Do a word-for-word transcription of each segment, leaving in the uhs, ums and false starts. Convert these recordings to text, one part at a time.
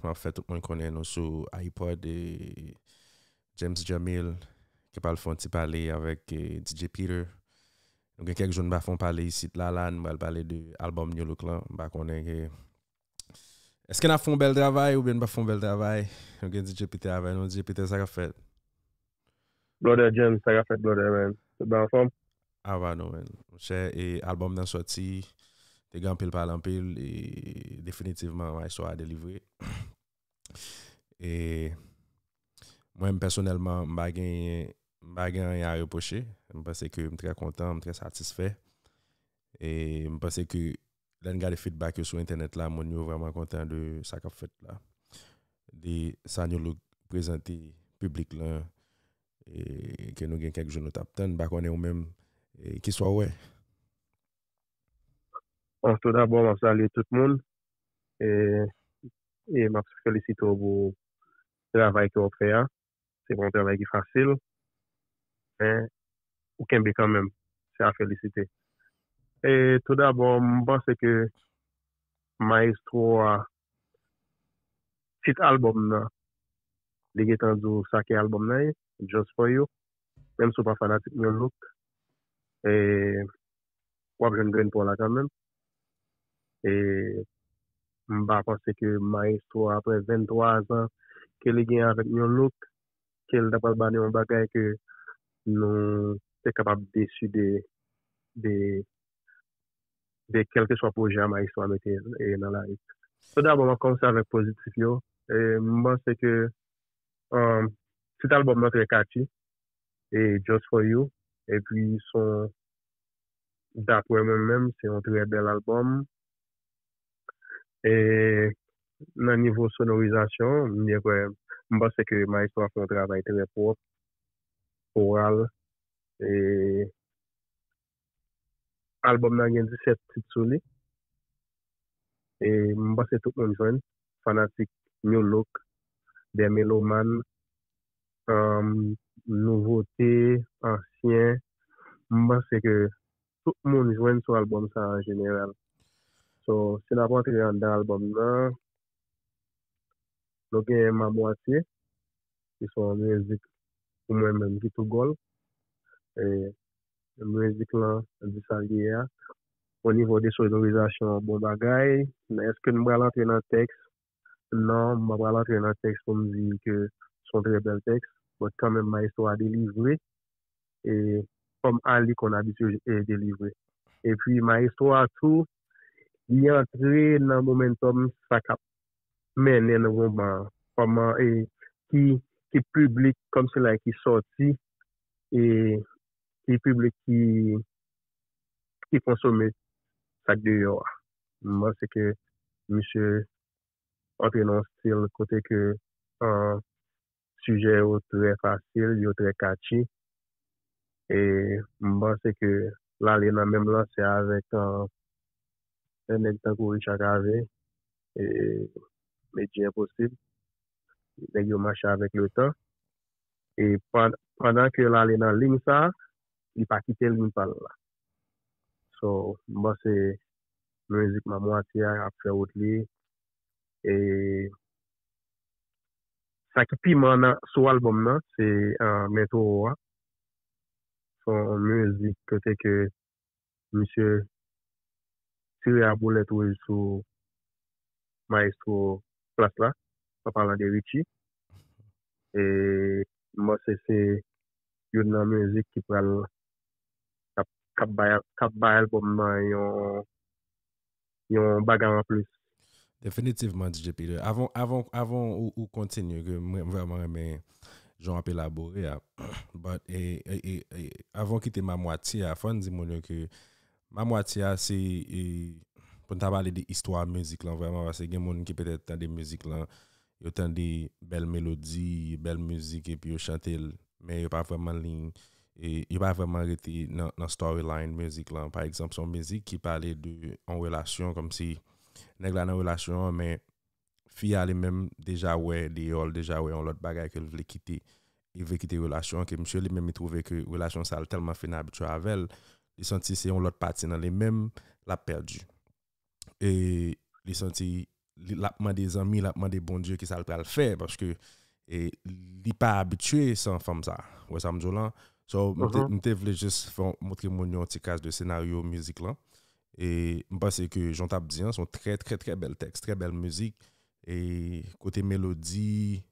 m ap fè tout moun konnen nou sou iPod e James Jamil ki pral fè yon ti pale avèk eh, D J Peter. Nou gen kèk jou n pa fè yon pale isit la la, nou pral pale de albòm New Look lan. M pa konnen ke èske n ap fè yon bèl travay oubyen n p ap fè yon bèl travay. Nou gen D J Peter avè nou. D J Peter, sa k ap fèt? Brother James, sa k ap fèt, brother, man? Tout bon anfòm? Ava nou, men. Monchè, e albòm nan sòti, te gen anpil pale anpil, e definitivman, Maestro a delivre. E mwen, pèsonèlman, m pa gen, m pa gen anyen a repwoche. M panse ke m trè kontan, m trè satisfè. E m panse ke lè n gade feedback yo sou entènèt la, moun yo vrèman kontan de sa k ap fèt la. De sa New Look prezante piblik lan, e ke nou gen kèk jou nou t ap tann. M pa konnen ou menm, e, ki sa w wè? Bon, tou dabò, m ap salye tout moun. E, e m ap felisite w pou travay ke w ap fè a. Se pa yon travay ki fasil, men ou kenbe kanmenm. Se a felisite. E tou dabò, m panse ke Maestro a, tit albòm nan, li gentan di w sa ki albòm nan ye, Just For You. Menm si w pa fanatik New Look, e, w ap jwenn grenn pa w la kanmenm. E m pa panse ke Maestro, apre venntwa zan ke li gen avèk New Look, ke l ta pral ba nou yon bagay ke nou te kapab desi de, de, de kèlkeswa pwojè a Maestro a mete e, nan lari. Tou dabò, m ap kòmanse avèk pozitif yo. E m panse ke um, tit albòm nan trè catchy. E Just For You. Epi son, daprè mwen menm, se yon trè bèl albòm. E nan nivo sonorizasyon, m byen kwè, m panse ke Maestro a fè yon travay trè pwòp, koral. E albòm nan gen disèt tit sou li. E m panse tout moun jwenn, fanatik New Look, dè meloman, um, nouvote, ansyen. M panse ke tout moun jwenn sou albòm sa an jeneral. So, si n ap antre anndan albòm nan, nou gen Mamwatye, ki se yon mizik pou mwen menm ki tou gòl. E mizik lan di sa l ye a. O nivo de sonorizasyon, bon bagay. Men èske nou pral antre nan tèks? Non, m pa pral antre nan tèks pou m di ke se yon trè bèl tèks. But kanmenm, Maestro a delivre. E kòm a li konn abitye e delivre. Epi Maestro a tou, li antre nan momentum sa k ap mennen nan moman an. Kòman e ki, ki piblik kòmsi la ki sòti e ki piblik ki, ki konsome sa k deyò a. M panse ke misye antre nan yon stil kote ke an, sijè yo trè fasil, yo trè catchy. E m panse ke l ale nan menm lansè avèk an, yon nèg tankou Richard Cavé, e Medjy Enposib. Nèg yo mache avèk letan. E pandan ke l ale nan liy sa, li pa kite liy pa l la. So, m panse mizik Mamwatye a ap fè wout li. E sa ki piman nan sou albòm nan, se uh, Men Towo a. Se yon mizik kote ke misye tire a boulèt wouj sou Maestro Plas la, an palan de Richie. E m panse se youn nan mizik ki pral k ap, k ap bay, k ap bay albòm nan yon, yon bagay anplis. Definitivman, D J Peter. Avan, avan, avan ou, ou kontinye, ke mwen vrèman renmen jan w ap elabore a. But, e, e, e, e, avan w kite Mamwatye a, fò n di moun yo ke Mamwatye a, se, e, pou n ta pale de istwa mizik lan vrèman, paske gen moun ki petèt tande mizik lan, yo tande bèl melodi, bèl mizik, epi yo chante l, men yo pa vrèman li, e, yo pa vrèman rete nan, nan storyline mizik lan. Pa egzanp, se yon mizik ki pale de yon relasyon, kòmsi nèg la nan relasyon an, men fi a li menm deja wè deyò, l deja wè yon lòt bagay ke l vle kite. Li vle kite relasyon an, ke misye li menm li twouve ke relasyon sa a l tèlman fin abitye avè l, li santi se yon lòt pati nan li menm l ap pèdi. E li santi li, l ap mande zanmi, l ap mande Bondye kisa l pral fè, paske e, li pa abitye san fanm sa. Ou wè sa m di w lan? So, m te, m te vle jis fè, montre moun yo yon ti kras de senaryo mizik lan. E m panse ke, jan w t ap di an, se yon trè, trè, trè bèl tèks, trè bèl mizik. E kote melodi,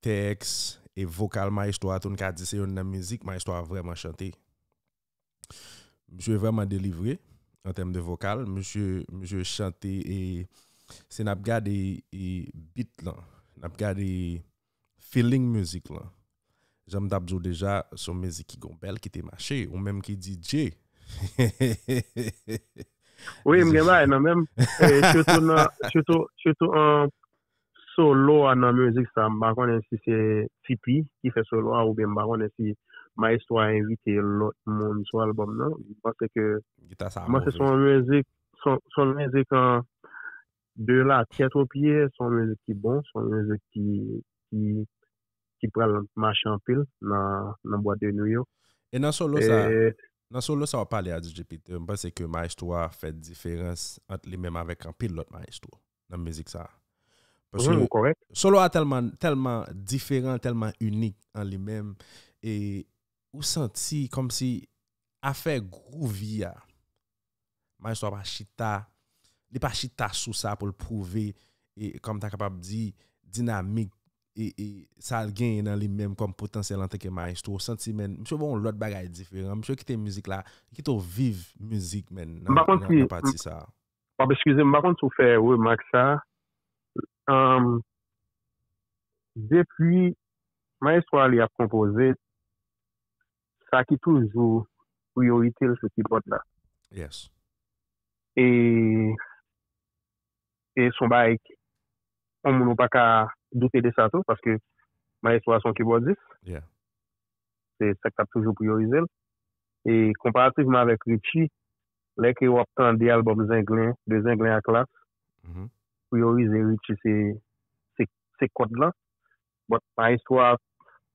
tèks, e vokal Maestro a tou, n ka di se youn nan mizik Maestro a vrèman chante. Misye vrèman delivre an tèm de vokal. Misye, misye chante e se n ap gade e beat lan, n ap gade feeling mizik lan. Jan m t ap di w deja, se yon mizik ki gon bèl ki te mache. Ou menm ki D J. Wi, m gen bagay nan men m. E, sitou nan, sitou, sitou an solo a nan mizik sa, m pa konnen si se T P ki fè solo a oubyen m pa konnen si Maestro a envite lòt moun sou albòm nan. M panse ke Gita sa m panse se move. Yon mizik, se yon- se yon mizik an de la tèt o pye, se yon mizik ki bon, se yon mizik ki ki ki pral mache anpil nan nan bwat de nwi yo. E nan solo sa, E nan solo sa w pale a D J Peter, m panse ke Maestro a fè diferans ant li menm avèk anpil lòt Maestro nan mizik sa. Paske mhm, ou kòrèk. Solo a tèlman, tèlman diferan, tèlman inik an li menm, e ou santi kòmsi afè groovy a, Maestro a pa chita, li pa chita sou sa pou l pwouve, e kòm ta kapab di, dinamik e, e sa l genyen nan li menm kòm potansyèl antanke Maestro. Ou santi, men, misye ba w yon lòt bagay diferan. Misye kite mizik la, li kite w viv mizik, men, M pa konn si- nan pati sa. W ap eskize m, m pa konn si w fè remak sa. Um, depi Maestro a li ap konpoze, sa ki toujou priyorite l se kibòd la. Yes. E e se yon bagay ki- yon moun ou pa ka doute de sa tou, paske Maestro a se yon kibòdis. Yeah. Se sa k ap toujou priyorize l. E konparativman avèk Richie, lè ke w ap tande albòm Zenglen, de Zenglen a Klass, Mhm. priyorize Richie se se se kòd lan. But Maestro a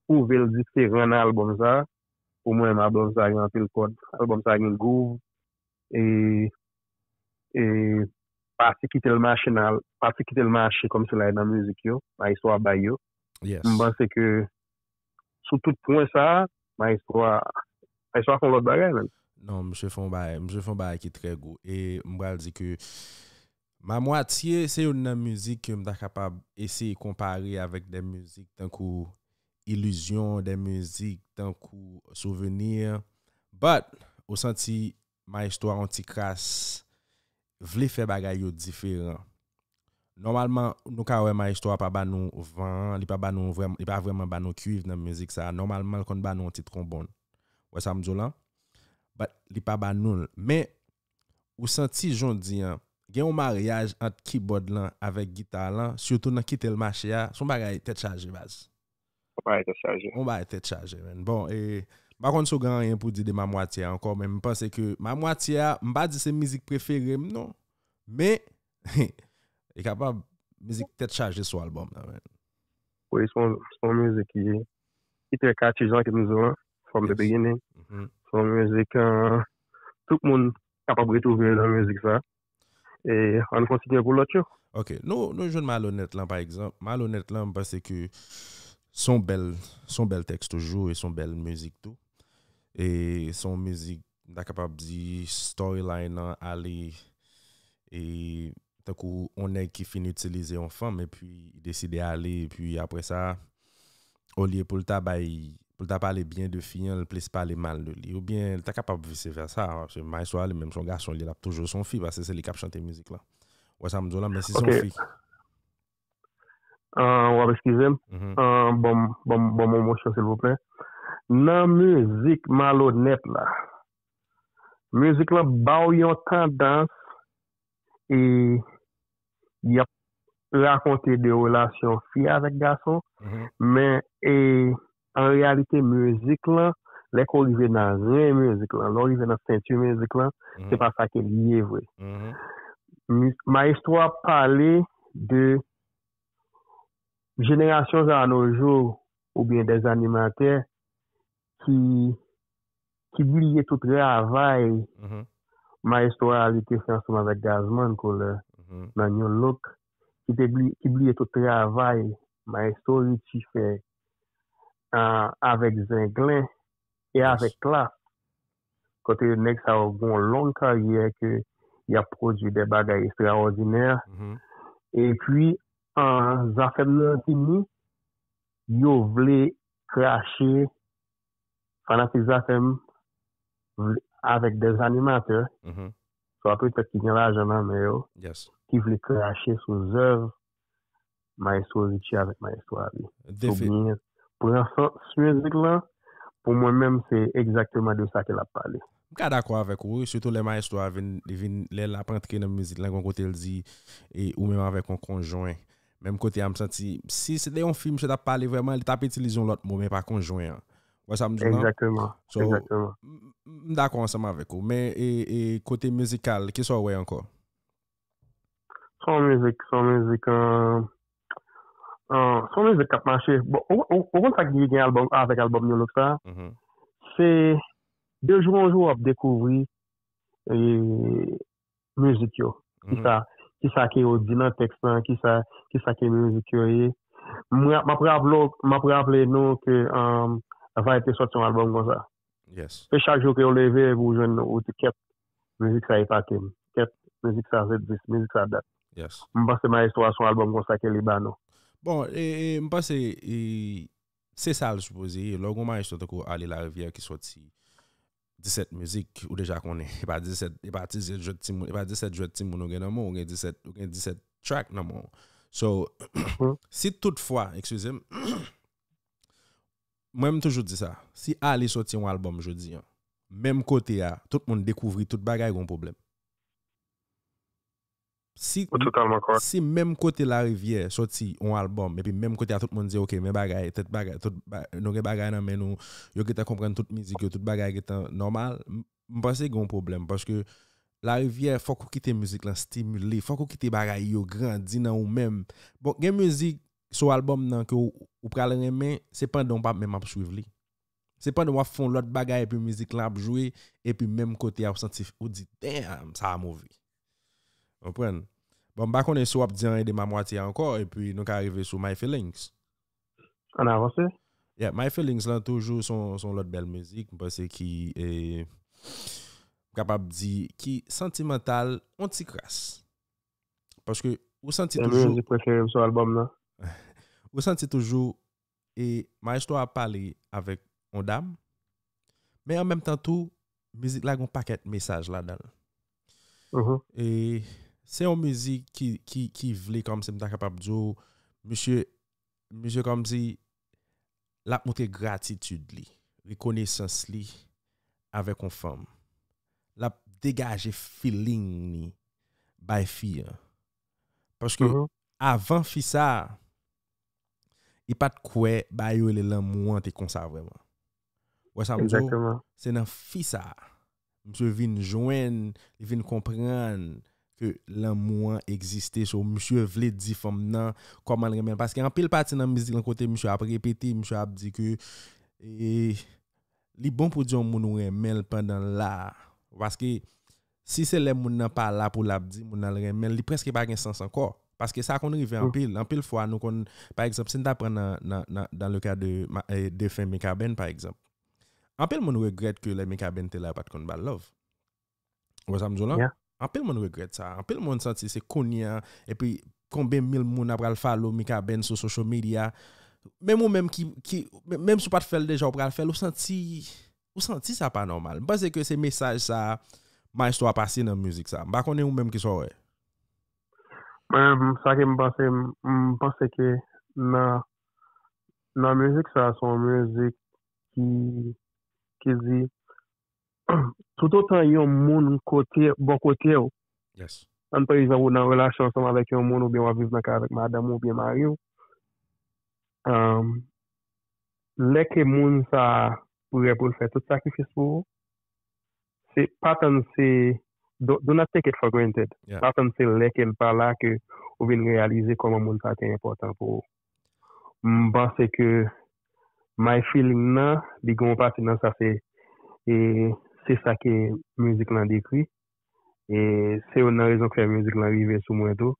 pwouve l diferan nan albòm sa. Pou mwen menm, albòm sa gen anpil kòd. Albòm sa gen groove. E e pati kite l mache nan pati kite l mache kòmsi l al nan mizik yo, Maestro a bay yo. Yes. M panse ke sou tout pwen sa, Maestro a Maestro a fè yon lòt bagay menm. Non, misye fè yon bagay, misye fè yon bagay ki trè gou. E m pral di ke Mamwatye se youn nan mizik ke m ta kapab eseye konpare avèk de mizik tankou Ilizyon, de mizik tankou Souvenir. But, ou santi Maestro a yon ti kras vle fè bagay yo diferan. Nòmalman, nou ka wè Maestro a pa ba nou van an, li pa ba nou vrèm, li pa vrèman ba nou kwiv nan mizik sa. Nòmalman, l konn ba nou yon ti twonbòn. Wè sa m di w lan? But li pa ba nou l. Men, ou santi jodi an, gen yon maryaj ant kibòd lan avèk gita lan, sitou nan kite l mache a, se yon bagay tèt chaje baz. Bagay tèt chaje. Yon bagay tèt chaje, man. Bon, e, m pa konn si w gen anyen pou di de Mamwatye a ankò, men m panse ke Mamwatye a, m pa di se mizik prefere m non, men e kapab mizik tèt chaje sou albòm nan, man. Wi, se yon se yon mizik ki ki trè catchy jan ke m di w lan, from the Yes. Beginning. Mhm. Se yon mizik euh, tout moun kapab retwouve nan mizik sa. E ann kontinye pou lòt yo. Ok, nou, nou jwenn Malonèt lan, pa egzanp. Malonèt lan, m panse ke se yon bèl, se yon bèl tèks toujou, e se yon bèl mizik tou. E se yon mizik, m ta kapab di, storyline lan ale, e tankou yon nèg ki fin itilize yon fanm, epi li deside ale, epi apre sa, olye pou l ta bay, pou l ta pale byen de fi an, l plis pale mal de li. Oubyen, l ta kapab vice versa, paske Maestro a li menm se yon gason, li l ap toujou se yon fi, paske se li k ap chante mizik lan. Wè sa m di w lan, men si se Ok. Yon fi. Ah, w ap eskize m. Mhm. Ah, ban m ban m- ban m yon mo, silvouplè. Nan mizik Malonèt la, mizik lan ba w yon tandans e y ap rakonte de relasyon fi avèk gason, Mhm. men e an reyalite mizik lan, lè ke w rive nan ren mizik lan, lè w rive nan senti mizik lan, Mhm. se pa sa ke li ye vre. Mhm. Mi- Maestro ap pale de jenerasyon sa a nos jours oubyen des animatè ki ki bliye tout travay Mhm. Maestro a li te fè ansanm avèk Gazman Couleur Mhm. nan New Look. ki te bli, ki bliye tout travay Maestro Richie fè, ah, avèk Zenglen e avèk Klass. Kote nèg sa yo gen yon long karyè ke y ap pwodui de bagay estrawòdinè. Epi, ah, Zafèm nan vini, yo vle krache fanatik Zafèm vle, avèk de animatè, swa petèt ki gen lajan nan men yo, ki vle krache sou zèv Maestro Richie avèk Maestro Ali. Oubyen pran sans mizik lan, pou mwen menm, se egzakteman de sa ke l ap pale. M ka dakò avèk ou, wi, sitou lè Maestro a vin, li vin, lè l ap antre nan mizik lan, gon kote l di, e, ou menm avèk yon konjwen. Menm kote a, m santi, si se te yon fi misye t ap pale vrèman, li t ap itilize yon lòt mo, men pa konjwen an. Ou wè sa m di w lan? Egzakteman. So, egzakteman. M, m dakò ansanm avèk ou. Men, e, e, kote mizikal, kisa w wè ankò? Se yon mizik, se yon mizik, euh, euh, se yon mizik k ap mache. Bon, ou, ou, ou konn sa ki gen albòm, avèk albòm New Look sa? Se de jou an jou w ap dekouvri, e, mizik yo. Kisa, kisa ke yo di nan tèks lan, kisa, kisa ke mizik yo ye. Mwen, m ap raple, m ap raple nou ke, um, Vibe te sòti yon albòm konsa. Se chak jou ke w leve epi w jwenn ou di, "Kèt, mizik sa epate m. Kèt, mizik sa se dis, mizik sa dat." M panse Maestro a se yon albòm konsa ke li ba nou. Bon, e, e, m panse, e, se sa l sipoze ye. Lè w gen yon maestro tankou Ali Larivière ki sòti disèt mizik, ou deja konnen. E pa disèt, e pa disèt jwèt timoun, e pa disèt jwèt timoun ou gen nan men w, ou gen disèt, ou gen disèt track nan men w. So, si toutfwa, eskize m, mwen m toujou di sa, si Ali sòti yon albòm jodi a, menm kote a, tout moun dekouvri tout bagay, gon pwoblèm. Si, si menm kote Larivière sòti yon albòm, epi menm kote a tout moun di, "Ok, men bagay, tèt bagay, tout ba-, nou gen bagay nan men nou," yo gentan konprann tout mizik yo, tout bagay gentan nòmal, m, m panse gen yon pwoblèm, paske Larivière, fòk ou kite mizik lan stimile, fòk ou kite bagay yo grandi nan ou menm. Bon, gen mizik sou albòm nan ke w, ou pral renmen, se pandan w p ap menm ap swiv li. Se pandan w ap fè yon lòt bagay epi mizik lan ap jwe, epi menm kote a w santi, ou di, "Damn, sa a move." Konprann? Bon, m pa konnen si w ap di anyen de Mamwatye ankò, epi nou ka rive sou My Feelings. Ann avanse. Yeah, My Feelings lan toujou se yon, se yon lòt bèl mizik. M panse ki, e, m kapab di, ki santimantal, yon ti kras. Paske ou santi toujou. Se mizik prefere m sou albòm nan. Ou santi toujou e Maestro a pale avèk yon dam, men an menm tan tou, mizik la gen yon pakèt mesaj ladan l. E se yon mizik ki, ki, ki vle, kòmsi m ta kapab di w, misye, misye kòmsi l ap montre gratitid li, rekonesans li avèk yon fanm. L ap degaje feeling li bay fi an. Paske avan fi sa a, li pa t kwè bagay yo rele lanmou an te konsa vrèman. Ou wè sa m di w? Se nan fi sa a. Misye vin jwenn, li vin konprann ke lanmou an egziste. So, misye vle di fanm nan kòman l renmen l. Paske anpil pati nan mizik lan kote misye ap repete, misye ap di ke, e, li bon pou di yon moun ou renmen l pandan l la. Paske si se lè moun nan pa la pou l ap di moun nan l renmen l, li prèske pa gen sans ankò. Paske sa konn rive anpil. Anpil fwa, nou konn, pa egzanp, si n ta pran nan, nan, nan, dans le cas de ma-, eh, defen Mikaben, pa egzanp. Anpil moun regrèt ke lè Mikaben te la, yo pa t konn ba l love. Ou wè sa m di w lan? Anpil moun regrèt sa. Anpil moun santi se kounye a, epi konbyen mil moun ap pral follow Mikaben sou social media. Menm ou menm ki, ki, menm si w pa t fè l deja, ou pral fè l, ou santi, ou santi sa pa nòmal. M panse ke se mesaj sa Maestro a pase nan mizik sa. M pa konnen ou menm kisa w wè. Mwen menm, sa ke m panse, m, m panse ke nan, nan mizik sa, se yon mizik ki, ki di, toutotan yon moun kote, bò kote w, ann pa egzanp, ou nan relasyon ansanm avèk yon moun, oubyen w ap viv nan kay avèk madanm ou oubyen mari w, um, lè ke moun sa a prè pou l fè tout sakrifis pou ou, se pa tann se, do, do not take it for granted. Pa tann se lè ke l pa la ke ou vin reyalize kòman moun sa a te enpòtan pou ou. M panse ke My Feeling nan, li gen yon pati nan sa, se, e, se sa ke mizik lan dekri. E se youn nan rezon k fè mizik lan rive sou mwen tou.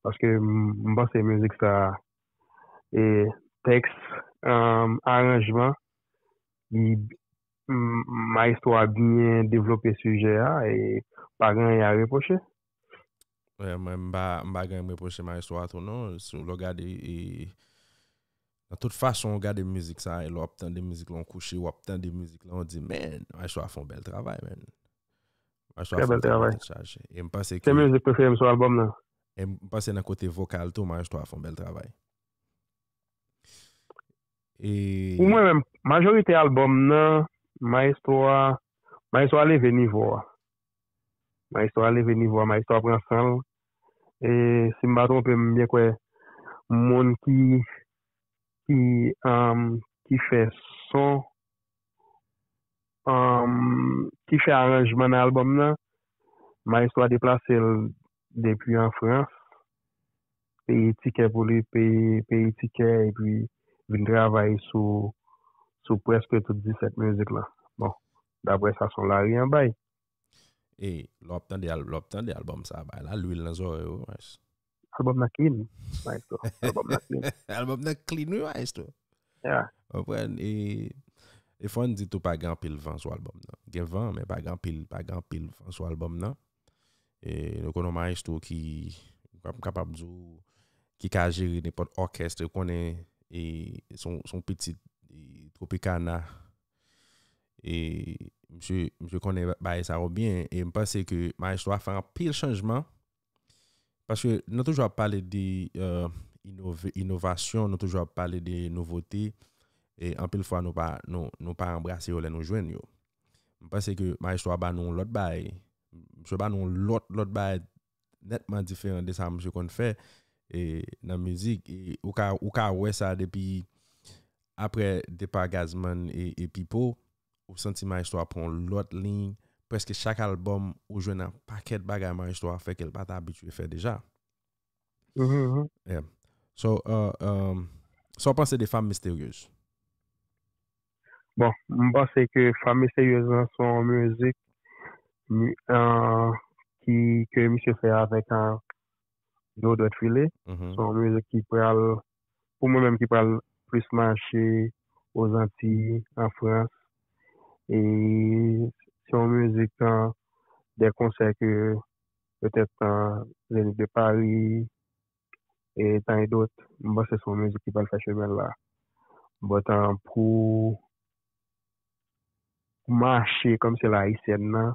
Paske m, m panse mizik sa, e, tèks, um, aranjman, li, m, maestro a byen devlope sijè a, e pa gen anyen a repwoche. Wè, mwen, m pa, m pa gen reproche maestro a tou non. Si w gade, e, nan tout fason w gade mizik sa, e lè w ap tande mizik lan, w kouche, w ap tande mizik lan, w di, man, maestro a fè yon bèl travay, man. Maestro a fè yon travay tèt chaje. E m panse ke... Se mizik prefere m sou albòm nan. E m panse nan kote vokal tou, maestro a fè yon bèl travay. E... Pou mwen menm, majorite albòm nan, maestro a, maestro a leve nivo a. Maestro a leve nivo a, maestro a pran san l. E si m pa twonpe m, m byen kwè moun ki ki um, ki fè son, um, ki fè aranjman nan albòm nan, maestro a deplase l depi an Frans, peye tikè pou li, peye, peye tikè, epi vin travay sou, sou prèske tout disèt mizik lan. Bon, daprè sa son lari an bay. E lè w ap tande al, lè w ap tande albòm sa, bay la lwil nan zòrèy ou, maestro. Albòm nan clean, maestro. Albòm nan clean. Albòm nan clean, wi, maestro. Yeah. Konprann? E, e fò n di tou pa gen anpil van sou albòm nan. Gen van, men pa gen anpil, pa gen anpil van sou albòm nan. E nou konnen maestro ki, m kapab di w, ki ka jere nenpòt òkès, ou konnen, e se yon, se yon pitit, e, Tropicana. E misye, misye konnen bagay sa yo byen. E m panse ke maestro a fè anpil chanjman. Paske nou toujou ap pale de, euh, inove, inovasyon, nou toujou ap pale de nouvote. E anpil fwa nou pa, nou, nou pa anbrase yo lè nou jwenn yo. M panse ke maestro a ba nou yon lòt bagay. Misye ba nou yon lòt, lòt bagay nètman diferan de sa misye konn fè, e, nan mizik. E ou ka, ou ka wè sa depi apre depa Gazman e, e Pipo, ou santi maestro a pran yon lòt liy. Prèske chak albòm, ou jwenn yon pakèt bagay maestro a fè ke l pa t abitye fè deja. Mhm, mhm. Yeah. So, uh, um, sa w panse de Femme Mystérieuse? Bon, m panse ke Femme Mystérieuse lan se yon mizik, mi- uh, ki, ke misye fè avèk, uh, Joe Dwèt File. Mhm. Se yon mizik ki pral, pou mwen menm, ki pral plis mache Ozantiy, an Frans. E se yon mizik, uh, de konsè ke petèt, uh, Zénith de Paris, e tant d'autres, m panse se yon mizik ki pral fè chemen l la. But, uh, pou, pou mache kòm se la ayisyèn nan,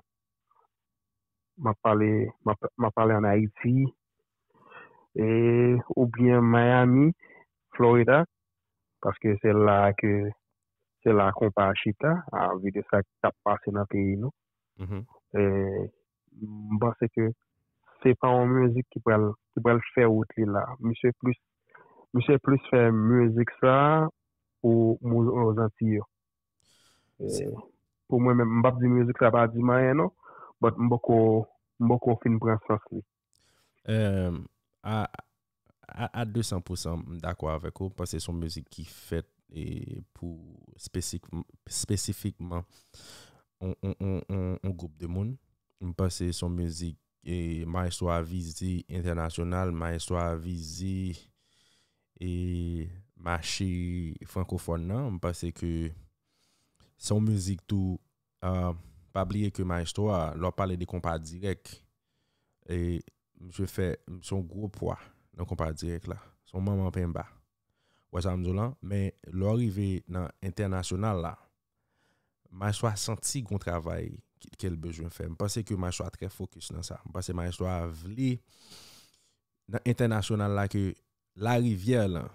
m ap pale, m ap, m ap pale ann Ayiti, e, oubyen Miami, Florida, paske se la ke, se la konpa a chita, anvi de sa k ap pase nan peyi nou. Mhm. E, m panse ke se pa yon mizik ki pral, ki pral fè wout li la. Misye plis, misye plis fè mizik sa pou moun Ozantiy yo. E, pou mwen menm, m p ap di mizik sa pa di m anyen non, but m poko, m poko fin pran sans li. Um, a, a, a de san pou san, m dakò avèk ou, paske se yon mizik ki fèt e pou spesif, espesifikman yon, yon, yon, yon, yon gwoup de moun. M panse se yon mizik e maestro a vize entènasyonal, maestro a vize e mache frankofòn nan. M panse ke se yon mizik tou, uh, pa bliye ke maestro a, lè w ap pale de konpa dirèk, e misye fè, se yon gwo pwa nan konpa dirèk la. Se yon manman penba. Ou wè sa m di w lan? Men lè w rive nan entènasyonal la, maestro a santi gon travay ke, ke l bezwen fè. M panse ke maestro a trè fokis nan sa. M panse maestro a vle nan entènasyonal la ke larivyè lan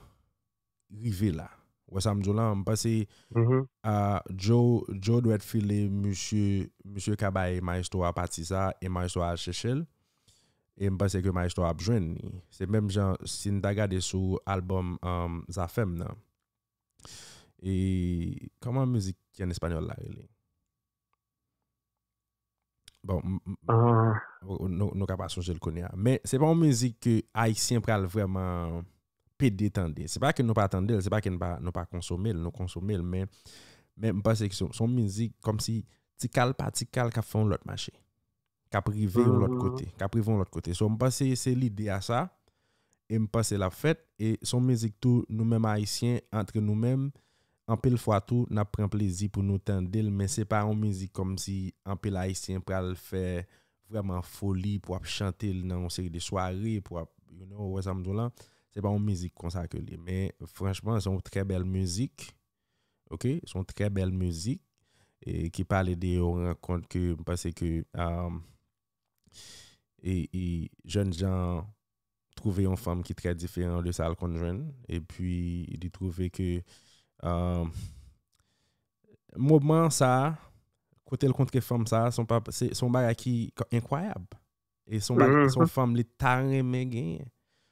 rive la. Ou wè sa m di w lan? M panse, Mhm. a, Joe, Joe dwèt file misye, misye ka bay maestro a pati sa, e maestro a al chèche l. E m panse ke maestro a ap jwenn li. Se menm jan, si n ta gade sou albòm, um, Zafèm nan. E kòman mizik ki an espanyòl la rele? Bon, m- m- Ah, nou, nou ka pa sonje l kounye a. Men se pa yon mizik ke Ayisyen pral vrèman pede tande. Se pa ke nou pa tande l, se pa ke nou pa, nou pa konsome l, nou konsome l, men, men m panse ke se se yon mizik kòmsi ti kal pa ti kal k ap fè yon lòt mache. K ap rive yon lòt Mhm. kote, k ap rive yon lòt kote. So, m panse se lide a sa, e m panse l ap fèt, e se yon mizik tou, nou menm Ayisyen, antre nou menm, anpil fwa tou, n ap pran plezi pou nou tande l, men se pa yon mizik kòmsi anpil Ayisyen pral fè vrèman foli pou ap chante l nan yon seri de sware, pou ap, you know, ou wè sa m di w la, se pa yon mizik konsa ke l ye. Men franchman, se yon trè bèl mizik, ok? Se yon trè bèl mizik, e ki pale de yon rankont ke m panse ke, um, e, e jèn jan twouve yon fanm ki trè diferan de sa l konn jwenn, epi li twouve ke, um, moman sa a, kote l kontre fanm sa a, se yon pa, se, se yon bagay ki k-, enkwayab. E se yon bagay, se yon fanm li ta renmen genyen.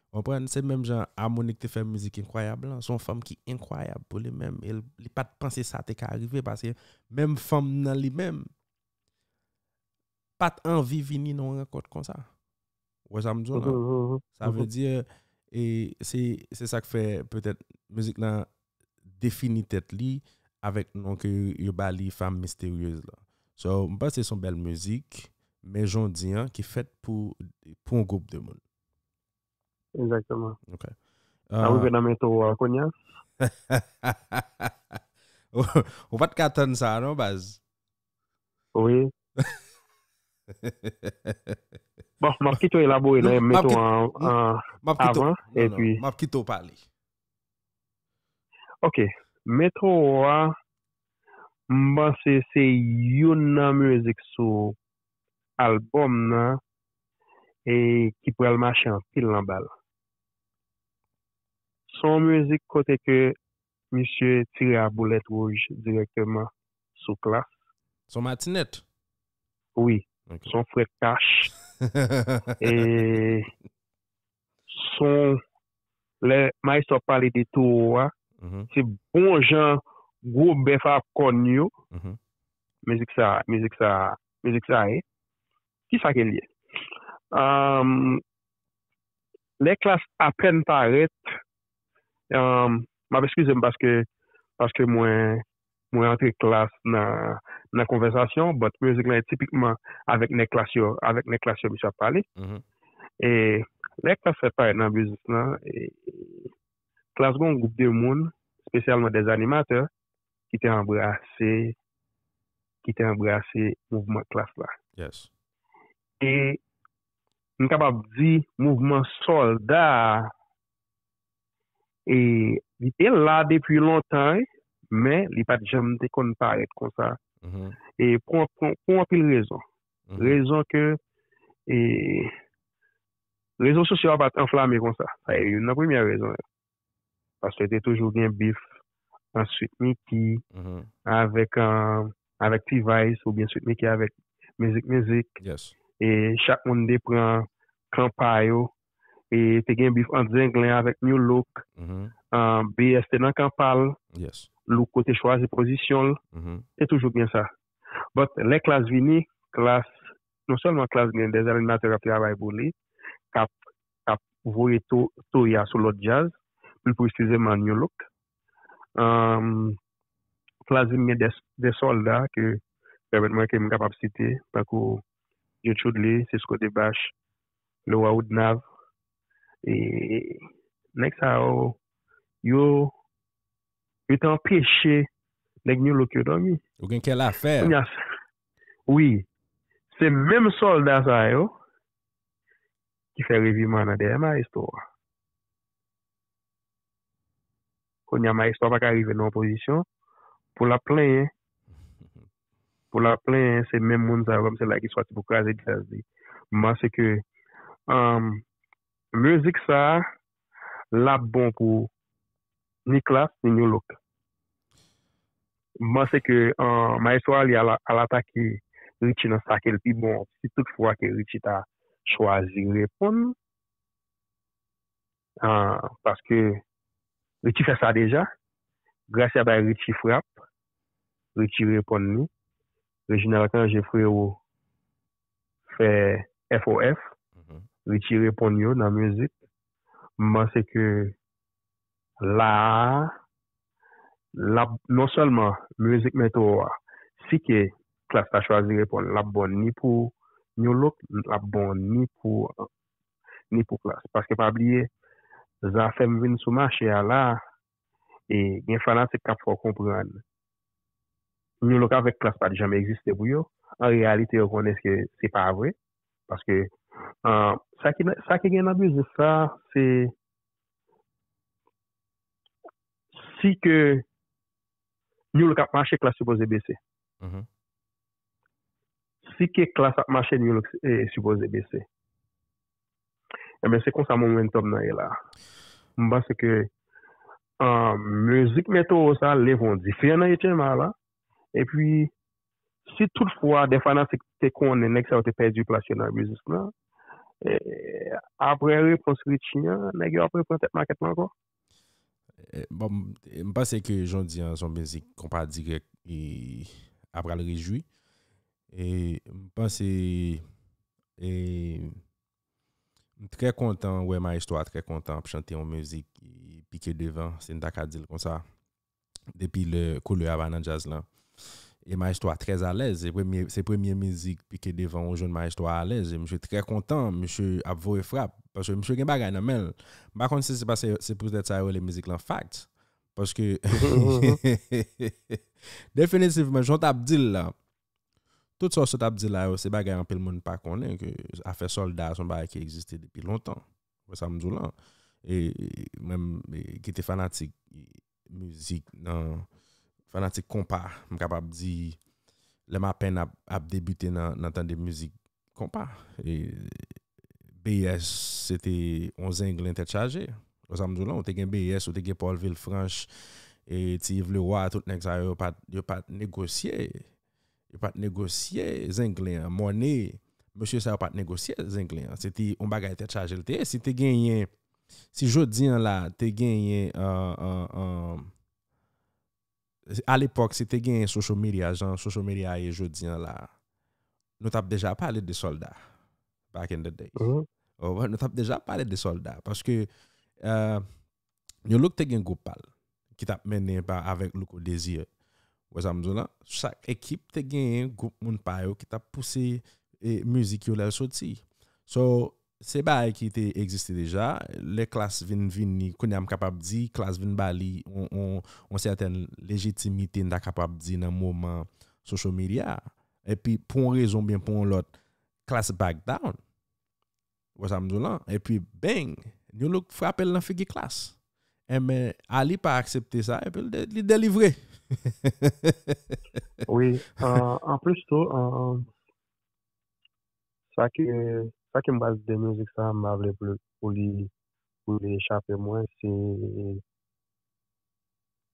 Ou konprann? Se menm jan Harmonik te fè mizik Enkwayab lan. Se yon fanm ki enkwayab pou li menm. E l, li pa t panse sa te ka rive paske menm fanm nan li menm pa t anvi vini nan yon rankont konsa. Ou wè sa m di w la? Sa vle di, e se, se sa k fè petèt mizik lan defini tèt li avèk non ke yo ba li Femme Mystérieuse lan. So, m panse se yon bèl mizik, men jan w di an, ki fèt pou, pou yon gwoup de moun. Egzakteman. Ok. N ap rive nan men towo a kounye a. Ou pa t ka tann sa a non, baz. Wi. Bon, m ap kite w elabore nan men towo a avan, epi. M ap kite w pale. Ok. Men towo a, m panse se youn nan mizik sou albòm nan e ki pral mache anpil nan bal. Se yon mizik kote ke misye tire a boulèt wouj dirèkteman sou Klass. Se yon matinèt? Wi. Se yon frèt kach. E se yon, lè Maestro ap pale de towo a, se bon jan gwo bèf ak kòn yo. Mizik sa, mizik sa, mizik sa ye. Kisa ke l ye? Lè Klass apèn parèt, m ap eskize m paske, paske mwen, mwen antre Klass nan, nan konvèsasyon, but mizik lan tipikman avèk nèg Klass yo, avèk nèg Klass yo misye ap pale. E lè Klass fèk parèt nan biznis lan, e Klass gen yon gwoup de moun, espesyalman dè animatè, ki te anbrase, ki te anbrase mouvman Klass la. Yes. E m kapab di mouvman sòlda a, e li te la depi lontan, wi, men li pa t janm te konn parèt konsa. E pou, pou, pou anpil rezon. Rezon ke, e, rezo sosyo a pa t anflame konsa. Sa e youn nan premyè rezon yo. Paske te toujou gen bif ant Sweet Micky avèk, avèk T-Vice oubyen Sweet Micky avèk Mizik Mizik. E chak moun te pran kan pa yo. E te gen bif ant Zenglen avèk New Look. B S te nan kan pa l. Louko te chwazi pozisyon l. Te toujou gen sa. But lè Klass vini, Klass, non sèlman Klass gen dè animatè k ap travay pou li, k ap, k ap voye to, toya sou lòt djaz, pli presizeman New Look. Klass vin gen dè, dè sòlda ke pèmèt mwen ke m kapab site, tankou Joe Chudley, Cisco Debache, Leroy Woodnav, e nèg sa yo, yo, yo te anpeche nèg New Look yo dòmi. Ou gen kè lafè. Wi, se menm sòlda sa yo ki fè reviman nan dèyè Maestro a. Kounye a Maestro a pa ka rive nan yon pozisyon pou l ap plenyen. Pou l ap plenyen, se menm moun sa yo kòm se la ki sòti pou kraze djaz li. M panse ke, um, mizik sa a, l ap bon pou ni Klass, ni New Look. M panse ke, uh, Maestro Ale al, al atake Richie nan sa ke l pi bon, si tout fwa ke Richie ta chwazi reponn. Uh, paske Richie fè sa deja. Gracia bay Richie frap. Richie reponn li. Reginald Cangé Frérot fè F O F. Richie reponn yo nan mizik. M panse ke la a, l ap non sèlman mizik men towo a, si ke Klass ta chwazi reponn, l ap bon ni pou New Look, l ap bon ni pou, ni pou Klass. Paske pa bliye, zafè m vin sou mache a la, e gen fanatik k ap fè w konprann New Look avèk Klass pa t janm egziste pou yo. An reyalite, yo konnen ke se pa vre. Paske, ah, sa ki, sa ki gen nan biznis sa, se si ke New Look ap mache, Klass sipoze bese. Si ke Klass ap mache, New Look, eh, sipoze bese. Ebyen, se konsa momentum nan ye la. M panse ke, ah, mizik Meteo sa leve yon dife nan H M A la. Epi, si toutfwa de fanatik te konnen nèg sa yo te pèdi plas yo nan biznis lan, eh, apre repons Richie an, nèg yo ap repran tèt makèt la ankò. Eh, bon, m m panse ke jan w di an se yon mizik konpa dirèk e ap pral rejwi. E m panse e m trè kontan wè Maestro a trè kontan ap chante yon mizik e pike devan, si n ta ka di l konsa. Depi lè koulè a pa nan djaz lan. E Maestro a trè alèz. Se premye, se premye mizik pike devan ou jwenn Maestro a alèz. E misye trè kontan, misye ap voye frap. Paske misye gen bagay nan men l. M pa konn si se paske se poutèt sa yo rele mizik lan Facts. Paske definitivman, jan w t ap di l la, tout sa w sot ap di la yo, se bagay anpil moun pa konnen, ke afè sòlda a se yon bagay ki egziste depi lontan. Wè sa m di w lan. E mwen, m, e, ki te fanatik mizik nan, fanatik konpa, m kapab di, lè m apèn ap, ap debite nan, nan tande mizik konpa. E B S, se te yon zenglen tèt chaje. Wè sa m di w lan, ou te gen B S, ou te gen Paul Villefranche, e Ti Yves Leroy, tout nèg sa yo, yo pa t, yo pa t negosye. Yo pa t negosye zenglen an. Mòne, mesye sa yo pa t negosye zenglen an. Se te yon bagay tèt chaje l te ye. Si te genyen, si jodi an la, te genyen, euh, euh, euh, alepòk, si te genyen social media, jan social media ye jodi an la, nou t ap deja pale de sòlda, back in the days. Ou konprann? Nou t ap deja pale de sòlda. Paske, euh, New Look te gen gwoup pa l, ki t ap mennen pa avèk Louko Désir. Wè sa m di w lan? Chak ekip te genyen gwoup moun pa yo ki t ap pouse, e, mizik yo lè l soti. So, se bagay ki te egziste deja. Lè Klass vin vini, kounye a m kapab di, Klass vin ba li yon, yon, yon sètèn lejitimite, n ta kapab di, nan moman social media. Epi, pou yon rezon oubyen pou yon lòt, Klass back down. Wè sa m di w lan? Epi, bang! New Look frape l nan figi Klass. Enben, Ali pa aksepte sa, epi li de-, li delivre. Wi, euh, anplis tou, euh, sa ke, sa ke m pral di de mizik sa, m pa vle pou, pou li, pou li echape mwen, se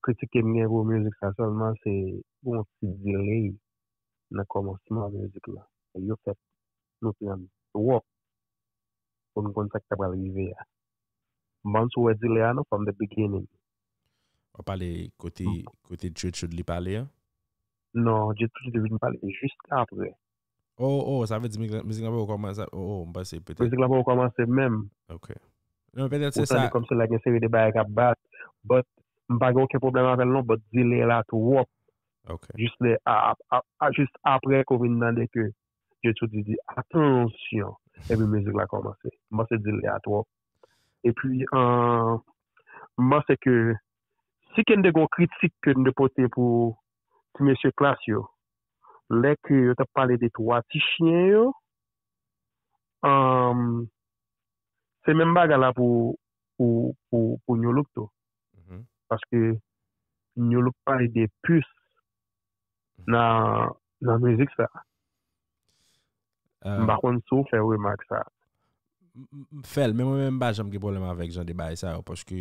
kritik ke m gen pou mizik sa sèlman, se pou yon ti delay nan kòmansman mizik la. Yo fèt nou tann twòp pou n konn sa k ta pral rive a. M panse w wè delay a non, from the beginning. W ap pale kote, kote J Truth li pale an? Non, J Truth li vin pale jis apre. Oh, oh, sa vle di mizik, mizik lan poko kòmanse. Oh, oh, m panse petèt. Mizik lan poko kòmanse menm. Ok. Non, petèt se sa. Ou tande kòmsi la gen seri de bagay k ap bat, but m pa gen okenn pwoblèm avè l non, but delay la twòp. Ok. Jis lè, a, a, a, a, jis apre ke w vin tande ke J Truth di, atansyon, epi mizik la kòmanse. M panse delay a twòp. Epi, euh, m panse ke si ke n te gen yon kritik ke n te pote pou ti mesye Klass yo, lè ke yo t ap pale de twa ti chen yo, um, se menm bagay la pou, pou, pou, pou New Look tou. Paske New Look pale de pis nan, nan mizik sa. M pa konn si w fè remak sa. M, m, m fè l, men mwen menm m pa janm gen pwoblèm avèk jan de bagay sa yo, paske